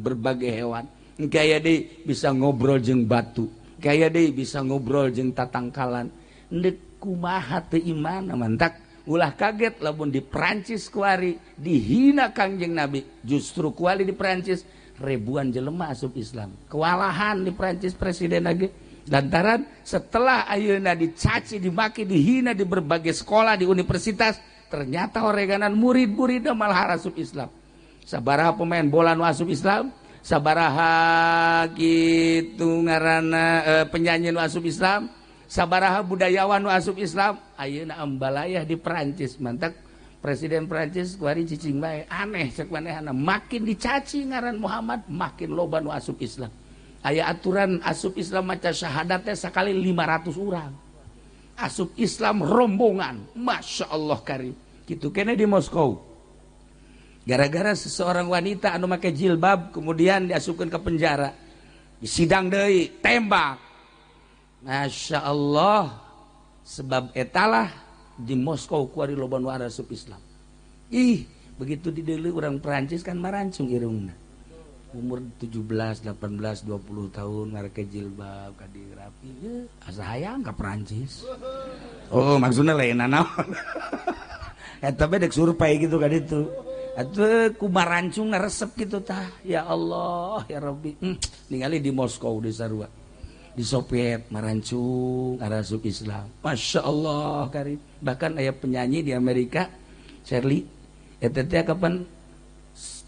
berbagai hewan. Engke aya deui bisa ngobrol jeung batu. Engke aya deui bisa ngobrol jeung tatangkalan. Endek kumaha teu iman mantak ulah kaget lamun di Perancis kuari dihina Kangjeng Nabi. Justru kuari di Perancis ribuan jelema asup Islam. Kewalahan di Perancis presiden lagi lantaran setelah ayeuna dicaci, dimaki, dihina di berbagai sekolah, di universitas, ternyata oreganan murid-muridna malah asup Islam. Sabaraha pemain bola nu asup Islam, sabaraha kitu ngaranna penyanyi nu asup Islam, sabaraha budayawan nu asup Islam, ayeuna ambalayah di Perancis. Mantak Presiden Perancis kuari cicing bae, aneh cek manehna, makin dicaci ngaran Muhammad makin loba nu asup Islam. Aya aturan asup Islam maca syahadat teh sakali 500 urang. Asup Islam rombongan, Masya Allah karim. Kitu kene di Moskow. Gara-gara seseorang wanita anu make jilbab kemudian diasupkeun ke penjara. Disidang deui, tembak. Masya Allah, sebab etalah di Moskow kuari loba nu asup Islam. Ih, begitu dideuleu urang Perancis kan marancung irungna. Umur 17, 18, 20 tahun ngareke jilbab ka dirapi, asa hayang ka Perancis. Oh, maksudna lain naon. Eta bae dek survei gitu ka ditu. Atuh ku marancung resep gitu tah. Ya Allah, ya Rabbi. Ningali di Moskow di sarua. Di Soviet marancung asup Islam. Masya Allah karim. Bahkan aya penyanyi di Amerika, Shirley, eta teh kapan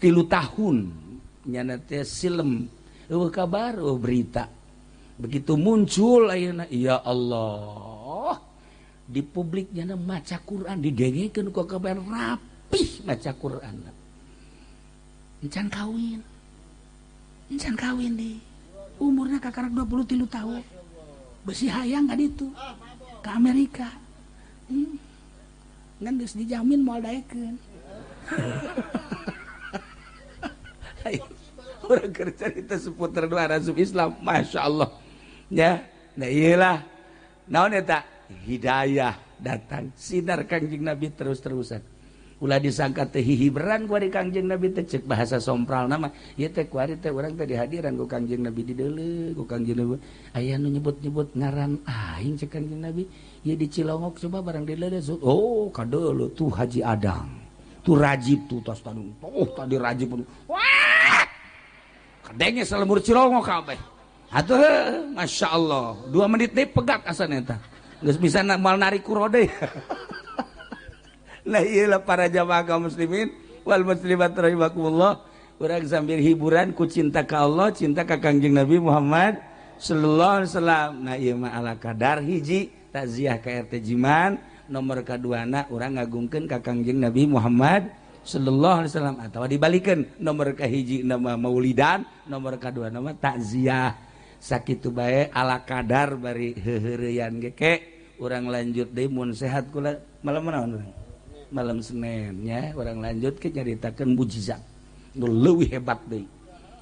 3 tahun nyana teh silem, eueuh kabar, eueuh berita. Begitu muncul ayeuna, ya Allah, di publik nyana maca Quran didengekeun ku kabar rapih maca Quran. Encan kawin. Encan kawin di. Umurnya kakarak 23 tahun. Besi hayang ka ditu. Ka Amerika. Ngan geus dijamin moal daekeun. Urang keur carita seputar dua asup Islam, Masya Allah. Ya, nah iyalah. Naon eta? Hidayah datang, sinar Kangjeng Nabi terus-terusan. Ulah disangka teh hihiberan ku ari Kangjeng Nabi teh cek bahasa sompral nama. Ieu teh ku ari teh urang teh dihadiran ku Kangjeng Nabi dideuleu ku Kangjeng Nabi. Aya nu nyebut-nyebut ngaran aing cek Kangjeng Nabi. Ieu di Cilongok coba barang dideuleu. Oh, kadeuleu tuh Haji Adang. Tuh Rajib tuh tos tadi. Oh, tadi Rajib. Wah! Kadenge salemur Cilongok kabeh. Atuh Masya Allah. 2 menit deui pegat asana eta. Geus bisa moal narik kurode. Nah iyalah para jamaah kaum muslimin wal muslimat rahimakumullah. Urang sambil hiburan ku cinta ka Allah, cinta ka Kangjeng Nabi Muhammad sallallahu alaihi wasallam. Nah ieu mah ala kadar hiji takziah ka RT Jiman, nomor kaduana urang ngagungkeun ka Kangjeng Nabi Muhammad sallallahu alaihi wasallam atawa dibalikeun nomor kahiji nama maulidan, nomor kadua nama takziah. Sakitu bae ala kadar bari heuheureyan ge ke urang lanjut deui mun sehat kula malam naon urang? Malam Senin ya, orang lanjut ke nyaritakeun mujizat nu leuwih hebat deui.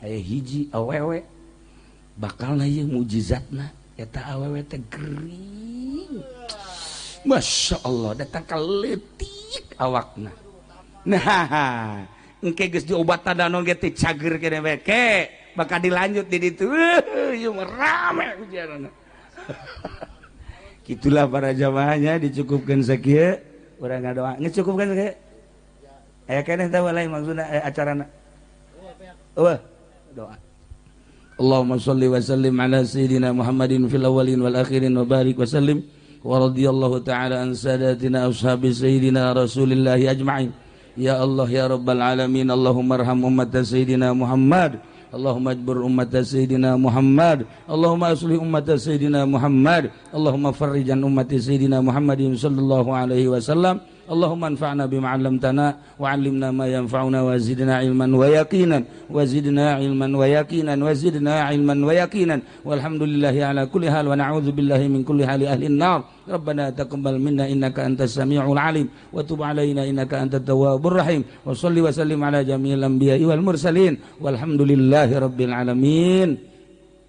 Aya hiji awewe bakalna ieu mujizatna eta awewe teh gering. Masya Allah datang ka leutik awakna. Nah, engke geus diobatan danon ge teh cager keneh bae ke bakal dilanjut di ditu. Ieu mah rame ujianna. Kitulah para jamaahnya dicukupkeun sakieu. Urang ngadoa ngecukupkan kayak aya keneh teh lain maksudna acarana. Eueuh doa. Allahumma shalli wa sallim ala sayidina Muhammadin fil awwalin wal akhirin wa barik wa sallim wa radhiyallahu ta'ala an sadatina ashabi sayidina Rasulillahi ajma'in. Ya Allah ya rabbal alamin, Allahumma arham ummat sayidina Muhammad, Allahumma ajbur ummat sayyidina Muhammad, Allahumma aslih ummat sayyidina Muhammad, Allahumma farrijan ummati sayyidina Muhammadin sallallahu alaihi wasallam. Allahumma anfa'na bima 'allamtana wa 'allimna ma yanfa'una wa zidna 'ilman wa yaqinan wa zidna 'ilman wa yaqinan wa zidna 'ilman wa yaqinan. Walhamdulillahi ala kulli hal wa na'udzu billahi min kulli hali ahli an-nar. Rabbana taqabbal minna innaka antas samiul 'alim wa tub 'alaina innaka antat tawwabur rahim. Wa shalli wa sallim ala jami'il anbiya'i wal mursalin. Walhamdulillahi rabbil alamin.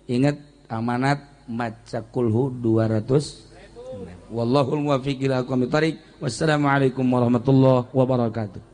Ingat amanat maca kulhu 200. Wallahul muwaffiq ila aqwamit thariq. Wassalamualaikum warahmatullahi wabarakatuh.